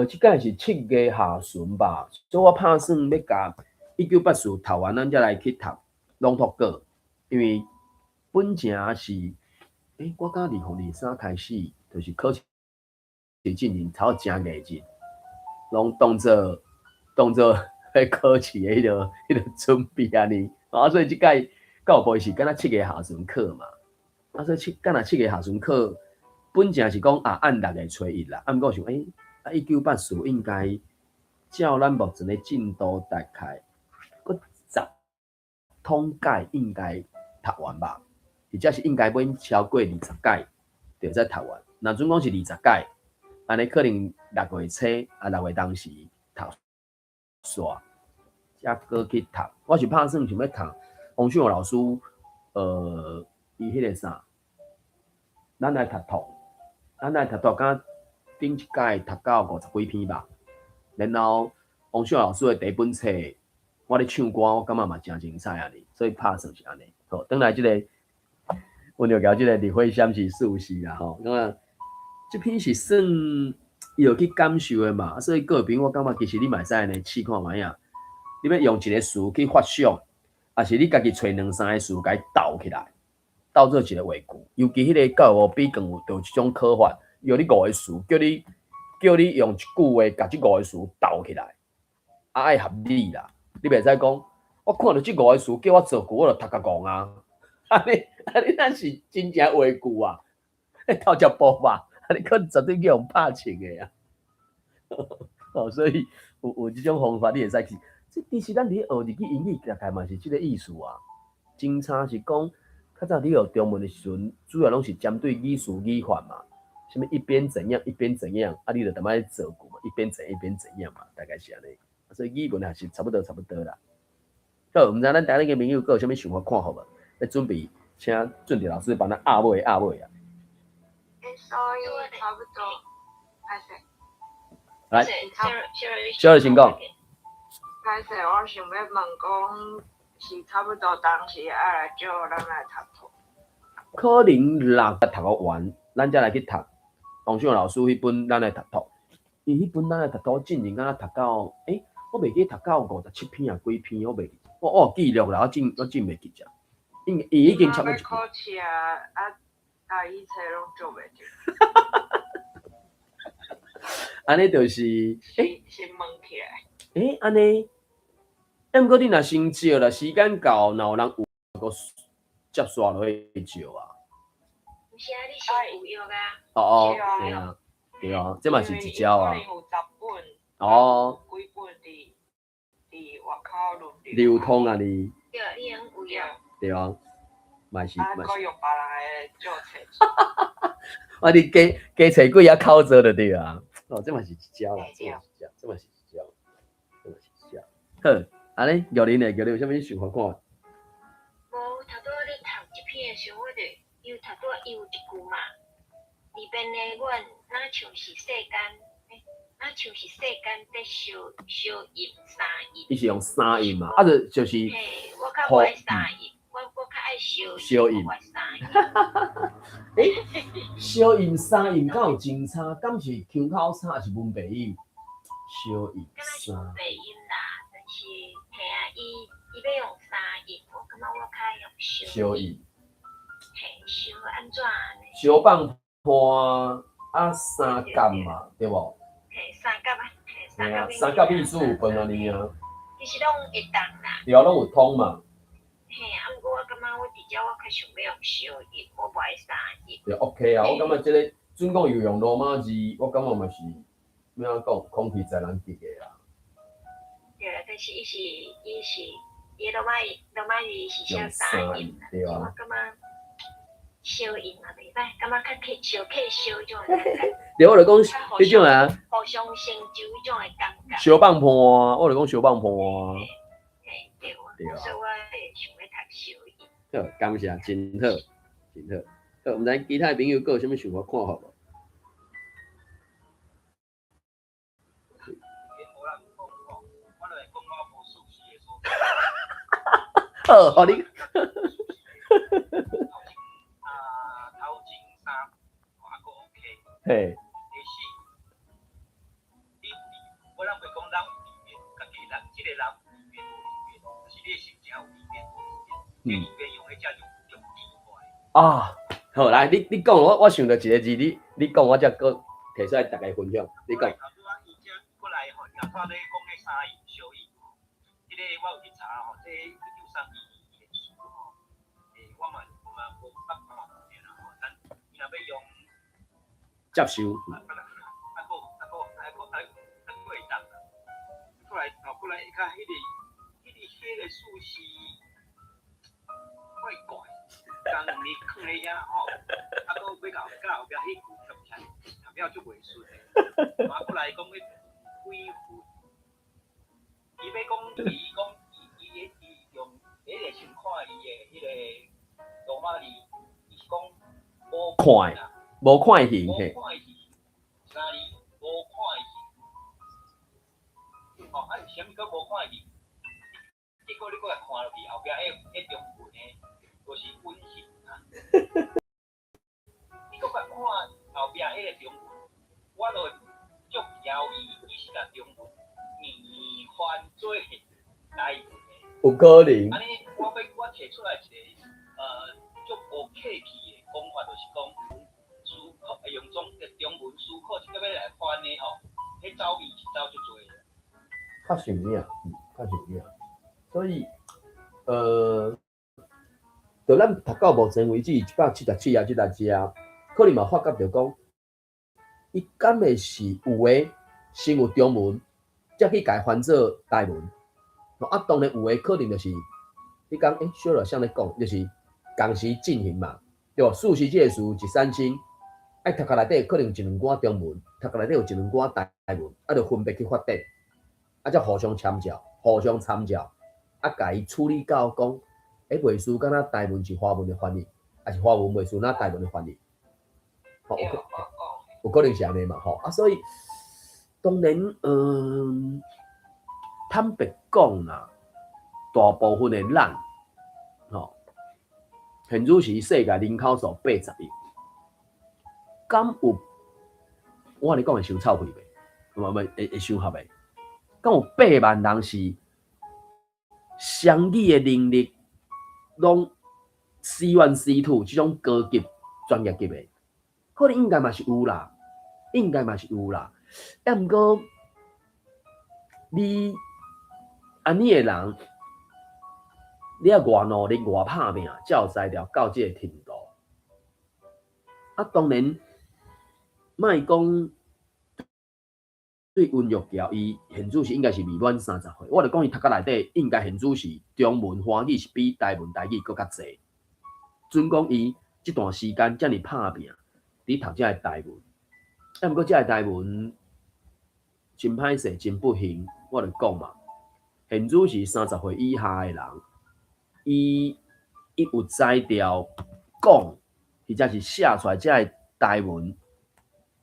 這擺是7月下旬吧，所以我拍算欲共1984讀完，咱才來去讀朗讀稿，因為本前是，我敢2023開始，就是考試進前頭誠熱日，攏當做彼考試的彼個準備按呢，啊，所以這擺到尾是敢若7月下旬考嘛，啊，所以敢若7月下旬考，本前是講啊按6月初1啦，啊，毋過想，啊1984應該照咱目前的進度，大概閣十統屆應該讀完吧，或者是應該免超過20屆就會使讀完。若準講是20屆，按呢可能6月初啊6月當時讀煞，才閣去讀。我是拍算想欲讀王秀老師，伊彼個啥，咱來讀托，咱來讀托，敢頂一屆讀到50幾篇吧。然後王秀老師的第一本冊，我咧唱歌，我感覺嘛誠精彩按呢，所以拍算是按呢。好，轉來這個，阮就交這個李慧香是舒適啦吼，感覺這篇是算伊有去感受的嘛，所以各位朋友，我感覺其實你嘛會使按呢試看覓啊。你欲用一個詞去發想，抑是你家己揣兩三個詞共伊鬥起來，鬥做一個話句。尤其彼個教育比更有就這種考法，用你五個詞，叫你用一句話共這五個詞鬥起來，啊愛合理啦。你袂使講，我看著這五個詞叫我造句，我就讀甲戇啊。按呢按呢，咱是真正話句啊，偷食步吧？啊，你可能絕對去予拍穿的啊。哦，所以有這種方法，你會使去。這其實咱佇咧學日語、英語，大概嘛是這個意思啊。真差是講，較早你學中文的時陣，主要攏是針對語詞語法嘛。啥物一邊怎樣，一邊怎樣，啊，你就淡仔造句嘛，一邊怎一邊怎樣嘛，大概是按呢。所以語文也是差不多差不多啦。好，毋知咱台灣的朋友閣有啥物想法看法無？咧準備請俊哲老師幫咱壓尾壓尾啊。所以差不多，歹勢。來，小麗先講。歹勢，我想欲問講，是差不多當時愛來借咱來讀托。可能六讀予完，咱才來去讀王秀老師彼本咱來讀托。伊彼本咱來讀托，進前敢若讀到，我袂記讀到57篇抑幾篇，我袂記，我有記錄啦，我真袂記者。伊已經差不多。考試啊，啊，台語冊攏做袂著。按呢就是，先問起來。按呢，毋過你若先借啦，時間到，若有人有閣接煞落去借啊。毋是啊，你先有約啊。哦哦，對啊，對啊，這嘛是一招啊。可能有10本。哦。幾本佇外口輪流。流通啊你。對，你用有約。對啊，嘛是嘛是。啊，閣用別人的借冊。啊，你加加揣幾仔口座就對啊。哦，這嘛是一招啦，這嘛是一招，這嘛是一招，這嘛是一招。好，按呢，玉玲呢？玉玲有啥物想法看？無，頭拄仔咧讀這篇的時陣，我就伊頭拄仔伊有一句嘛，離邊的阮，若像是世間，若啊像是世間在相相印三印。伊是用三印嘛，啊就是嘿，我較無愛三印，我較愛相相印印，我愛三印。欸，相印三印敢有真差？敢是腔口差，還是文白音？相印敢若是三文白音啦，但是嘿啊，伊欲用三印，我感覺我較愛用相相印。嘿，相按怎按呢？相放伴啊三角嘛，對無？嘿，三角啊，嘿，三嘿啊，角三角意思有分按呢啊，其實攏會當啦。對啊，攏有通嘛。嘿，啊，毋過我感覺我佇遮我較想欲用相印，我無愛三印。對，OK 啊，我感覺這个準講又用羅馬字，我感覺嘛是欲按怎講，空氣在人傑的啦。對啦，但是伊羅馬字是寫用三印啦，對啊。我感覺相印嘛袂歹，感覺較客相客相彼種的感覺。對，我就講彼種啊，互相成就彼種的感覺。相放伴，我就講相放伴。嘿，對啊，對啊。所以我會想欲讀相印。好，感謝，真好，真好。好，毋知其他的朋友閣有啥物想法看法無？無人講吼，我就會講我無熟悉的所在。好，予你。啊，頭前三還閣 OK。嘿。第四，你我咱袂講人有變，家己人這个人有變無變，就是你的心情有變無變，你變用彼才足足奇怪。啊，好，來，你講，我想著一个字，你講，我才閣提出來逐家分享。你講。頭拄仔伊遮過來吼，頭拄仔咧講彼三印相印吼，這个我有去查吼，這1932年的書吼，我嘛無捌看過啦吼，咱伊若欲用接受。啊閣會當啦。過來吼，過來較彼个數是怪怪，工你囥咧遐吼，啊閣欲佮後壁彼句讀起來，讀了足袂順的。啊，過來講彼鬼魂，伊欲講伊講伊伊伊用彼个先看伊的彼个羅馬字，伊是講無看的，無看形，無看形，三字無看形。吼，啊是啥物叫無看形？結果你閣來看落去後壁彼中文的，就是穩形啊。你閣來看後壁彼個中文，我就足枵伊，伊是共中文硬翻做台文的。有可能。按呢，我欲我提出來一个足無客氣的講法，就是講思考用中文思考，這個欲來翻的吼，彼走味是走足濟的。確實有影，確實有影。所以，到咱讀到目前為止177啊，這代志啊，可能嘛發覺著講，伊敢會是有的先有中文，才去共伊翻做台文。啊，當然有的可能就是，你講小老師咧講，就是同時進行嘛，對無？事實這个詞一產生，愛讀冊內底可能有一兩段中文，讀冊內底有一兩段台文，啊，就分別去發展，啊，才互相參照，互相參照，啊，共伊處理到講，袂輸敢若台文是華文的翻譯，抑是華文袂輸若台文的翻譯，吼，有可能是按呢嘛，吼，啊，所以當然，坦白講啦，大部分的咱，吼，現此時世界人口數80億，敢有我按呢講會傷臭屁袂？毋毋會傷合袂？敢有8萬人是雙語的能力，攏 C1 C2 這種高級專業級的，可能應該嘛是有啦，應該嘛是有啦。啊，毋過你按呢的人，你愛偌努力、偌拍拚，才有才調到這个程度。啊，當然，莫講對溫玉橋，伊現此時應該是未滿30歲。我就講伊讀冊內底，應該現此時中文、華語是比台文、台語閣較濟。準講伊這段時間遮爾拍拚，佇讀這个台文，啊，毋過這个台文真歹勢，真不幸，我就講嘛，現此時30歲以下的人，伊有才調講，或者是寫出來這个台文，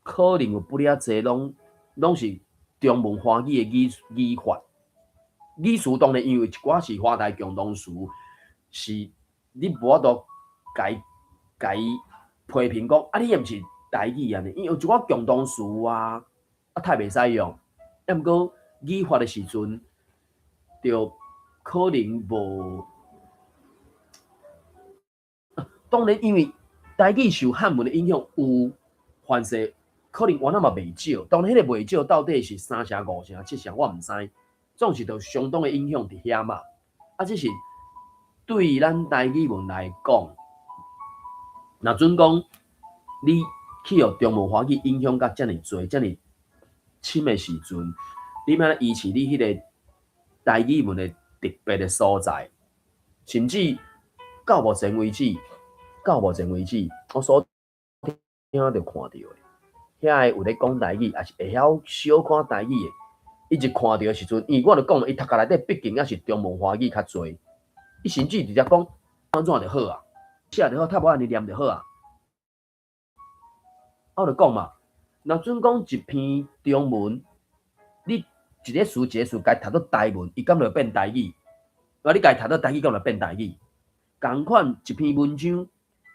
可能有不爾濟攏是中文華語的語法，語詞當然因為一寡是華台共同詞，是你無法度共伊批評講啊，你毋是台語按呢，因為有一寡共同詞啊，啊太袂使用，啊毋過語法的時陣，就可能無。當然，因為台語受漢文的影響有凡勢，可能原來嘛袂少。當然，彼個袂少到底是三成、五成、七成，我毋知。總是都相當的影響佇遐嘛。啊，這是對咱台語文來講，若準講你去予中文華語影響甲遮爾濟、遮爾深的時陣，你欲按怎維持你彼個台語文的特別的所在，甚至到目前為止。到目前為止，我所聽著看著的，遐個有咧講台語，抑是會曉小可台語的，伊一看著的時陣，因為我著講，伊讀冊內底畢竟猶是中文華語較濟，伊甚至直接講按怎就好啊，寫就好，較無按呢念就好啊。我著講嘛，若準講一篇中文，你一个詞一個詞共伊讀做台文，伊敢會變台語？啊，你共伊讀做台語，敢會變台語？仝款一篇文章，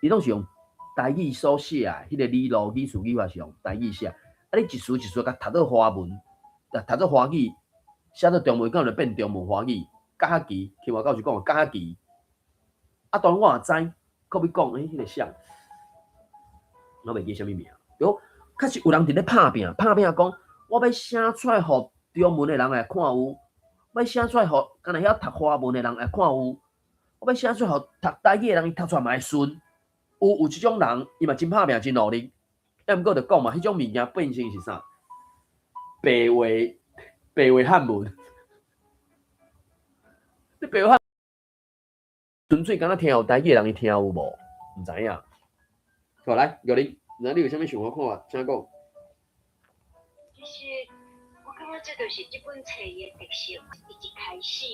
伊攏是用台語所寫的，彼個語路、語詞、語法是用台語寫。啊，你一詞一詞共讀做華文，讀做華語，寫做中文，敢會變中文華語？較較奇，聽我教授講，較較奇。啊，當然我也知，閣欲講，欸，彼個啥，我袂記啥物名。對，確實有人佇咧拍拚，拍拚講，我欲寫出來予中文的人來看有，欲寫出來予敢若曉讀華文的人來看有，我欲寫出來予讀台語的人，伊讀出來嘛會順。有這種人，伊嘛真拍拚，真努力。啊，毋過就講嘛，彼種物件變成是啥？白話白話漢文，你白話純粹敢若聽有台語的人，伊聽有無？毋知影。好，來，玉玲，那你有啥物想法看法？請講。其實我感覺這就是這本冊的特色。伊一開始，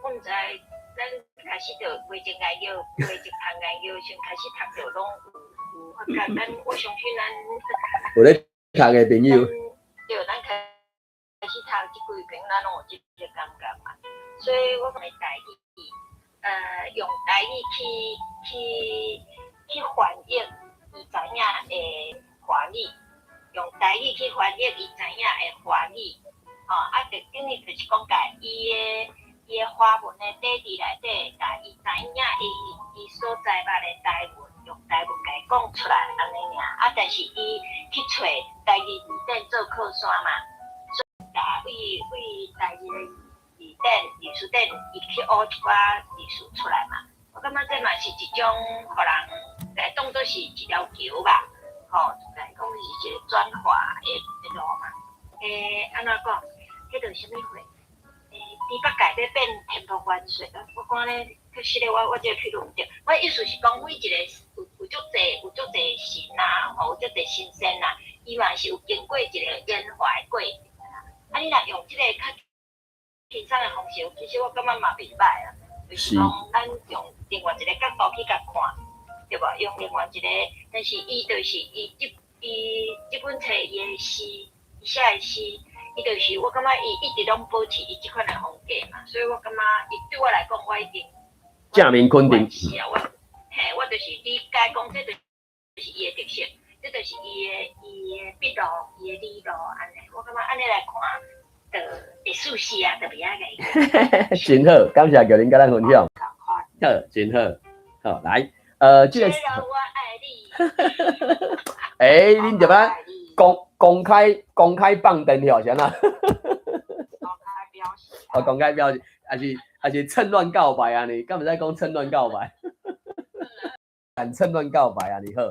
我毋知咱開始就買一研究，買一項研究，先開始讀就攏有發覺。咱我相信咱有咧讀的朋友，對，咱開始讀這幾篇，咱攏有這個感覺嘛。所以我講台語，用台語去翻譯伊知影的華語，用台語去翻譯伊知影的華語，吼，啊，就等於就是講，共伊的華文的底字內底，共伊知影伊所知捌的台文，用台文共伊講出來按呢爾。啊，但是伊去揣台語字典做靠山嘛，所以為台語的字典、字詞典，伊去學一寡字詞出來嘛。我感覺這嘛是一種，予人來當做是一條橋吧，吼，來講是一個轉化的路嘛。按怎講？彼著啥物貨？豬八戒欲變天蓬元帥，我講咧，確實咧，我這個譬喻毋對。我意思是講，每一個有足濟神啊，吼，有足濟神仙啊，伊嘛是有經過一個演化的過程啦。啊，你若用這個較輕鬆的方式，其實我感覺嘛袂歹啊。就是講，咱用另外一個角度去共看，對無？用另外一個，但是伊就是伊這本冊伊的詩，伊寫的詩，伊就是我感覺伊一直攏保持伊這款的風格嘛，所以我感覺伊對我來講，我已經正面肯定。是啊，我嘿，我就是理解講，這就是伊的特色，這就是伊的筆路，伊的理路按呢，我感覺按呢來看，就會舒適啊，就袂愛共伊。真好，感謝玉玲佮咱分享。好，真好，好來，這個。我愛你。欸，恁這擺公開放電了，是按怎？公開表示。哦，公開表示，還是趁亂告白啊？你敢會使講趁亂告白？敢趁亂告白啊？你好，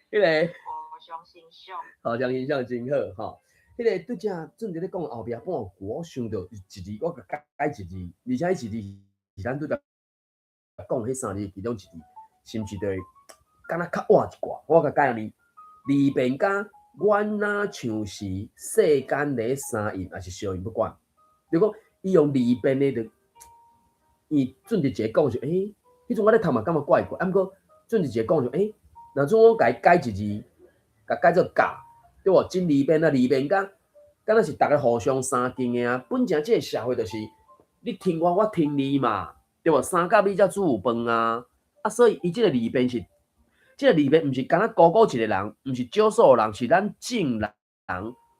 彼個。互相欣賞。互相欣賞真好吼。彼個拄才陣佇咧講後壁半句，我想著一字，我共改一字，而且彼一字是咱拄才講彼三字其中一字，是毋是就會敢若較倚一寡？我共改按呢，離變甲阮若像是世間咧相應，抑是相應不管。就講伊用離變的就，伊準佇一個講是，欸，彼陣我咧讀嘛感覺怪怪，啊毋過準佇一個講是，欸，若準我共伊改一字，共改做佮，對無？真離變啊，離變甲敢若是逐家互相相敬的啊。本正這个社會就是你聽我，我聽你嘛，對無？相佮米才煮有飯啊。啊，所以伊這个字變是，這个字變毋是干焦孤孤一个人，毋是少數人，是咱眾人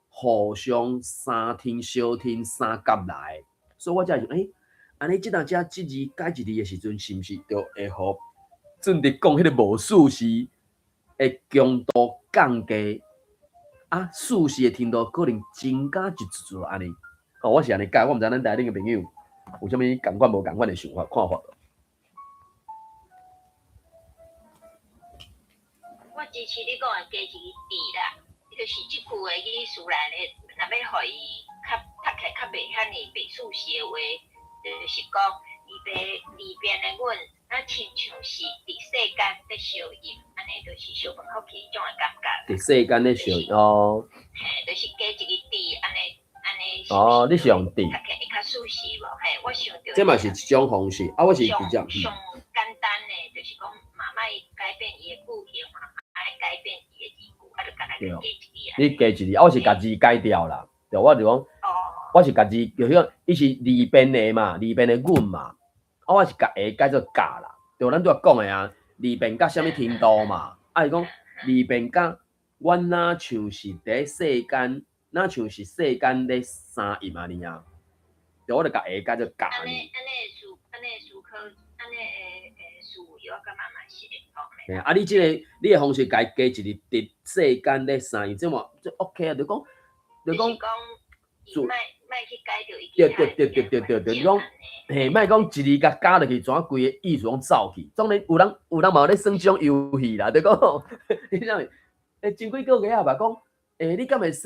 互相相聽、相聽、相佮來。所以我才會想，欸，按呢這當遮這字改一字的時陣，是毋是就會予準佇講彼个無事實的強度降低？啊，事實的程度可能增加一撮按呢。哦，我是按呢解，我毋知咱台頂的朋友有啥物仝款無仝款的想法看法。我支持你講的加一个字啦，就是這句的意思來咧，若欲予伊較讀起來較袂遐爾袂事實的話，就是講字變字變的阮，若親像是佇世間咧相應，按呢就是相問福氣彼種的感覺。佇世間咧相哦。嘿，就是加一個字，按呢按呢。哦，你是用字。讀起來會較舒適無？嘿，我想著。這嘛是一種方式，啊，我是直接。上簡單的，就是講嘛莫改變伊的句型，嘛莫改變伊的字句，啊，就干焦加一字啊。你加一字，啊，我是共字改掉啦。對，我就講，我是共字，就是講，伊是字變的嘛，字變的阮嘛，啊，我是共下改做佮啦。對，咱拄仔講的啊，字變佮啥物程度嘛？啊，伊講字變佮阮若像是佇世間，若像是世間咧相應按呢啊。對，我就共下改做佮。按呢按呢思按呢思考，按呢的思維，我感覺嘛是會通的。嘿，啊，你這个你的方式共伊加一个佇世間咧相應，這嘛這 OK 啊，就講就講。就莫莫去改著伊對對對對對對對，你講嘿，莫講一字共加落去，怎規个意思攏走去？當然有人有人嘛有咧耍這種遊戲啦，就講，你知影？欸，前幾个月啊吧，講，欸，你敢會使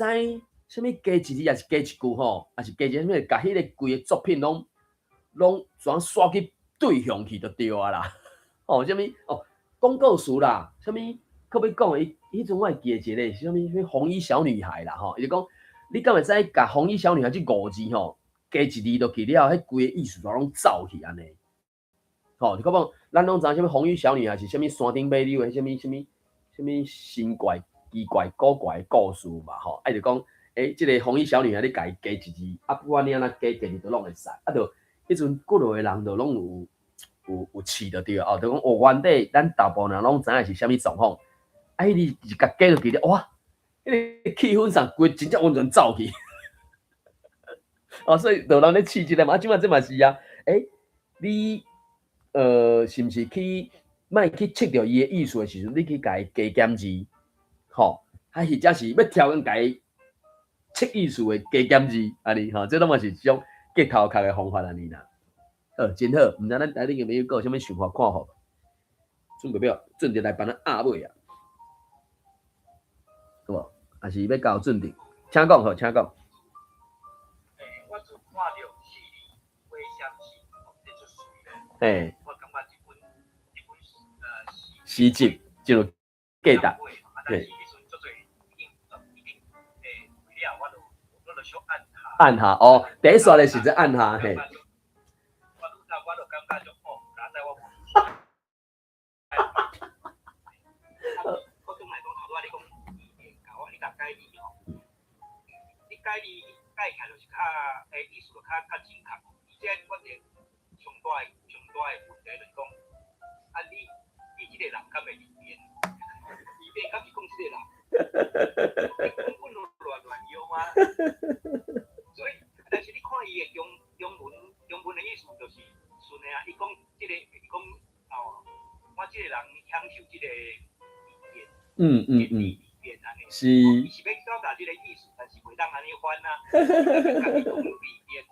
啥物加一字，抑是加一句吼，抑是加一个啥物，共彼个規个作品攏攏怎刷去對向去就對啊啦。哦，啥物哦，廣告詞啦，啥物，閣欲講伊彼陣我會記得一個，啥物啥物紅衣小女孩啦吼，伊就講。你敢會使共紅衣小女孩這五字吼，加一字落去了後，彼規个意思攏走去按呢？吼，就講講，咱攏知影啥物紅衣小女孩是啥物山頂馬騮的啥物啥物啥物神怪奇怪古怪的故事嘛吼，啊伊就講，欸，這個紅衣小女孩你共伊加一字，啊不管你按怎加加字都攏會使，啊就彼陣幾落个人就攏有有有試著對哦，就講哦原底咱大部分人攏知影是啥物狀況，啊彼字一共加落去了，哇！彼个氣氛上規真正完全走去，哦，所以就有人咧試這个嘛，啊，這擺這嘛是啊，欸，你是毋是去莫去測著伊的意思的時陣，你去共伊加減字，吼，啊，或者是欲超工共伊測意思的加減字，按呢吼，這攏嘛是一種結頭殼的方法按呢啦。好，真好，毋知咱台頂的朋友閣有啥物想法看法？準備欲準備來幫咱壓尾啊，好無？抑是欲交準備，請講好，請講。欸，我就看著四字話相似，這足媠咧。嘿。我感覺這本這本詩集真有價值。嘿。但是彼陣足濟已經已經欸，了我就我就小按下。按下哦，第一刷的時陣按下嘿。我拄頭我就感覺就哦，佳哉我無。我轉來講頭拄仔你講你共改字吼，你改字改起來就是較欸意思就較較正確。而且我一个上大的上大的問題就是講，啊你你這個人敢會字變？字變敢是講這個人？你根本就亂亂用啊！所以，但是你看伊的中中文中文的意思就是順的啊。伊講這個，伊講哦，我這個人享受這個字變。是。伊是欲表達這個意思，但是袂當按呢翻啊。家己講字變，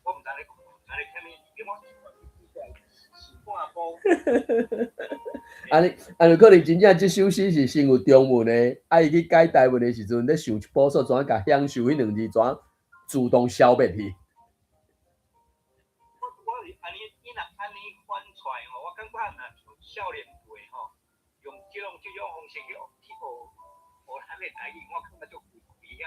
我毋知咧講，毋知咧啥物字變，我想半步。按呢，按呢可能真正這首詩是先有中文的，啊，伊去改台文的時陣，咧想一步說怎共享受彼兩字怎自動消滅去。我我是按呢，伊若按呢翻出來吼，我感覺若像少年輩吼，用這種這種方式去去學學咱的台語，我感覺足危險。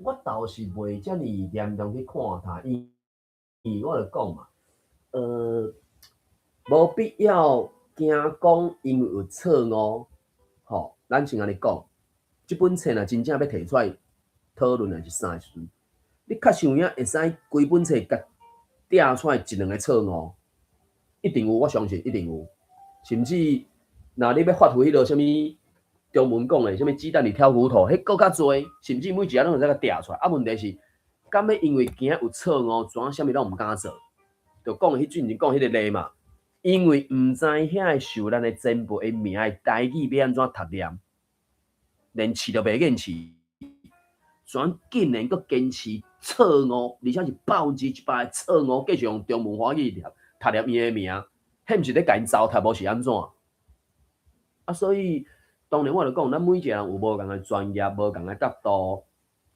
我倒是袂遮爾嚴重去看它，因為我就講嘛，無必要驚講因為有錯誤，吼，咱先按呢講，這本冊若真正欲提出來討論抑是啥的時陣，你確實有影會使規本冊共摘出來一兩个錯誤，一定有，我相信一定有。甚至若你欲發揮彼落啥物中文講的啥物雞蛋裡挑骨頭，彼閣較濟，甚至每一個攏會使共摘出來。啊，問題是，敢欲因為驚有錯誤，怎啥物攏毋敢做？就講彼進前講彼个例嘛，因為毋知遐个受難的前輩的名的台語欲按怎讀念，連試都袂願試，怎竟然閣堅持錯誤，而且是100%的錯誤，繼續用中文華語念讀念伊的名，彼毋是咧共𪜶糟蹋，無是按怎？啊，所以當然我就講，咱每一個人有無仝的專業，無仝的角度，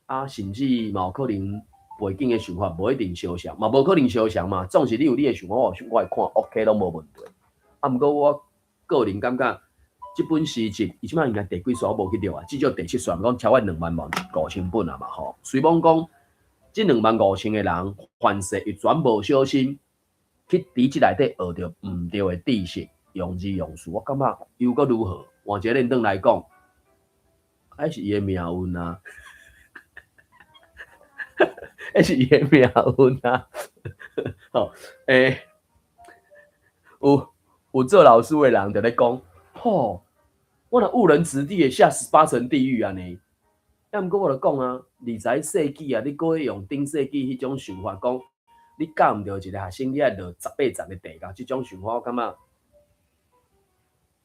啊，甚至嘛有可能背景的想法無一定相像，嘛無可能相像嘛。總是你有你的想法，我有我會看，OK 攏無問題。啊，毋過我個人感覺，這本詩集伊這擺應該第幾刷我無去著啊，至少第七刷，講超過25,000本啊嘛吼。雖罔講，這25,000個人凡事伊全無小心去佇這內底學著毋對的知識，用字用詞，我感覺又閣如何？換一个認轉來講，彼是伊的命運啊！彼是伊的命運啊！吼，欸，有做老師的人就咧講，吼，我若誤人子弟會下18層地獄按呢。啊，毋過我就講啊，21世紀啊，你閣欲用頂世紀彼種想法講，你教毋著一个學生，你愛落18層的地獄，這種想法我感覺。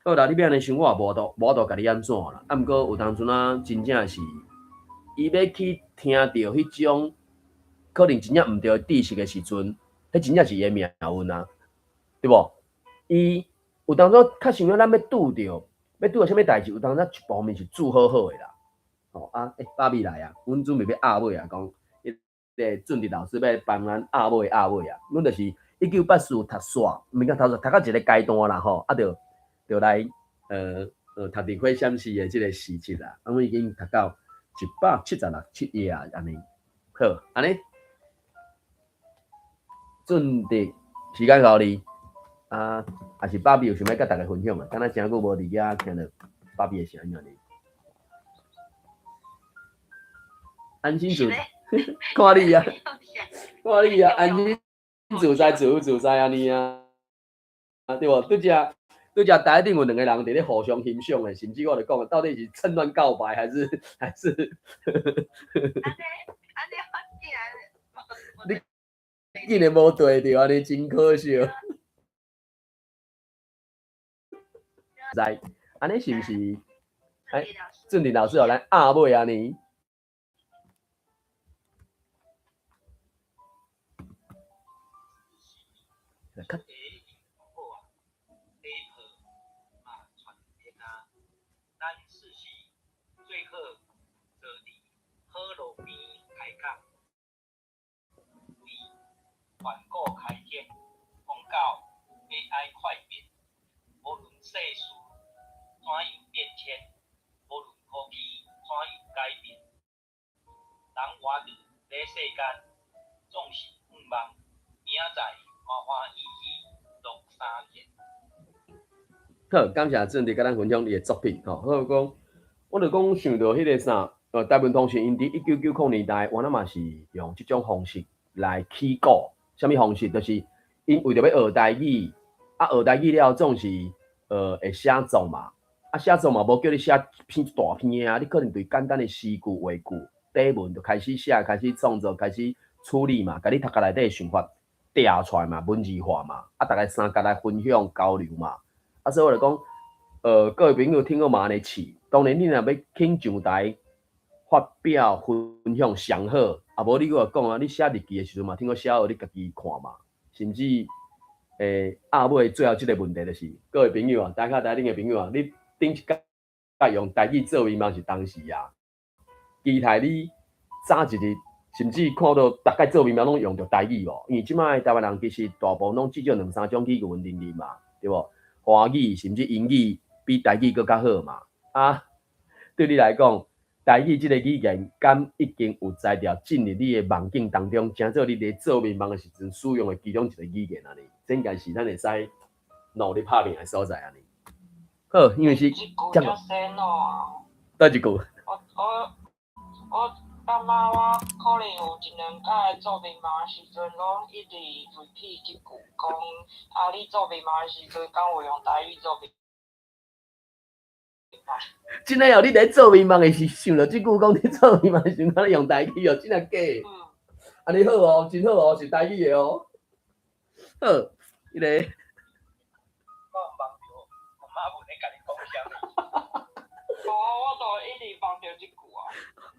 好啦，你欲按呢想，我也無法度共你按怎啦。啊，毋過有當陣啊，真正是，伊欲去聽著彼種可能真正毋對的知識的時陣，彼真正是伊的命運啊，對無？伊有當陣較想講，咱欲拄著啥物代誌，有當陣一方面是祝好好的啦。吼啊，欸，芭比來啊，阮準備欲壓尾啊，講彼个俊哲老師欲幫咱壓尾壓尾啊。阮就是1984讀煞，毋是講讀煞，讀到一个階段啦吼，啊，就來讀佇火閃寺的這个詩集啦。啊，阮已經讀到176、7頁啊，按呢。好，按呢，俊哲時間予你，啊，抑是芭比有想欲佮大家分享的？敢若誠久無佇遮聽著芭比的聲音按呢。安心自看你啊，看你啊，安心自在，自由自在按呢啊，對無？拄才台頂有兩個人佇咧互相欣賞的，甚至我就講，到底是趁亂告白還是還是？按呢按呢，我竟然你竟然無對著，按呢真可惜。在，按呢是毋是？哎，俊哲老師予咱壓尾按呢。較咱四時最好坐佇好路邊開講，為盤古開天，講到 AI 快變，無論世事怎樣變遷，無論科技怎樣改變，人活佇咧世間，總是向望明仔載歡歡喜喜樂三天。好，感謝俊哲佮咱分享伊的作品吼。好講，我就講想著彼个啥，台文通訊𪜶佇1990年代，原來嘛是用這種方式來起鼓。啥物方式？就是𪜶為著欲學台語，啊，學台語了後總是會寫作嘛。啊，寫作嘛無叫你寫篇一大篇的啊，你可能對簡單的詩句、話句、短文就開始寫、開始創作、開始處理嘛，共你讀冊內底的想法摘出來嘛，文字化嘛，啊，逐家相共來分享交流嘛。啊，所以我就講，各位朋友聽好嘛按呢試。當然，你若欲肯上台發表分享上好，啊無你閣會講啊，你寫日記的時陣嘛，聽講寫好你家己看嘛。甚至，壓尾最後這个問題就是，各位朋友啊，台下台頂的朋友啊，你頂一工用台語做眠夢是當時啊，期待你早一日，甚至看到逐擺做眠夢攏用著台語無？因為這擺台灣人其實大部分攏至少兩三種語言能力嘛，對無？華語甚至英語比台語閣較好嘛？啊，對你來講，台語這个語言敢已經有才調進入你的夢境當中，成做你佇做眠夢的時陣使用的其中一个語言按呢，這應該是咱會使努力拍拚的所在按呢。好，因為是這句足洗腦啊！佗一句？我我感覺我可能有一兩擺做眠夢的時陣，攏一直 repeat 這句講，啊，你做眠夢的時陣，敢有用台語做眠夢？真的哦，你佇做眠夢的時想著這句講，你做眠夢時敢用台語哦，真的假？嗯。按呢好哦，真好哦，是台語的哦。好，彼個。我夢著阿媽問咧，共你講啥物？無，我就一直夢著這句啊。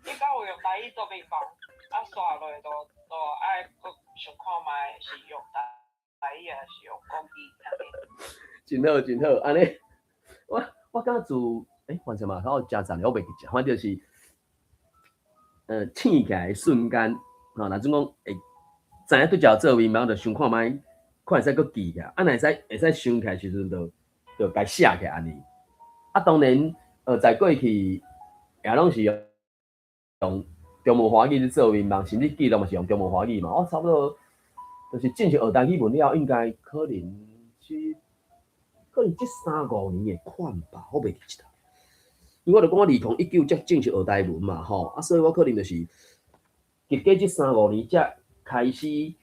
你敢有用台語做眠夢？啊，煞落就愛閣想看覓是用台語還是用國語按呢。真好，真好，按呢，我感覺自，反正嘛，我誠讚，我袂記得，反正就是，醒起來的瞬間，吼，若準講會知影拄才做眠夢，就想看覓，看會使閣記起來，啊，若會使想起來時陣，就共寫起來按呢。啊，當然，在過去也攏是用中文華語咧做眠夢，甚至記錄嘛是用中文華語嘛。我差不多就是正式學台語文了，應該可能這三五年的款吧，我袂記得。因為我就講我2019才正式學台文嘛，吼，啊，所以我可能就是，歷過這三五年才開始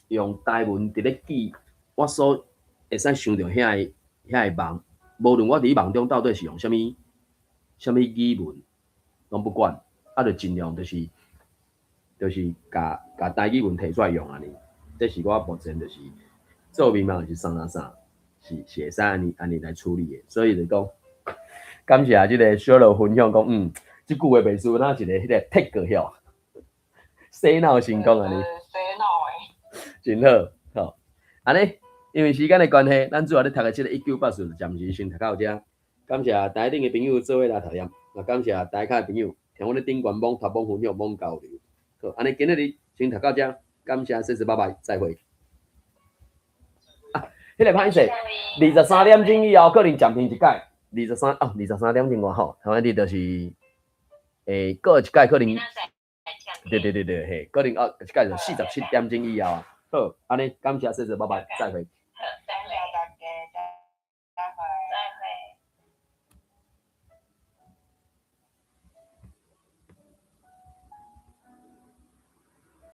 用台文佇咧記我所會使想著遐個夢，無論我佇夢中到底是用啥物啥物語文，攏不管，啊，就盡量就是共台語文提出來用按呢。這是我目前就是做眠夢是啥啥啥，是會使按呢來處理的，所以就講感謝這個小樂分享講，這句話袂輸，若一個彼個 take 過洗腦成功按呢。洗腦的。真好，好，按呢，因為時間的關係，咱主要咧讀的這個1984就暫時先讀到遮。感謝台頂的朋友做伙來讀念，也感謝台下的朋友聽阮咧頂懸網讀網分享網交流。好，按呢今仔日先讀到遮，感謝，謝謝，拜拜，再會。啊，彼個歹勢，23點鐘以後可能暫停一擺，23哦，23點鐘外吼，反正就是，過一擺可能，對對對對，嘿，可能哦，一擺就47點鐘以後啊。好，按呢，感謝，謝謝，拜拜，再會。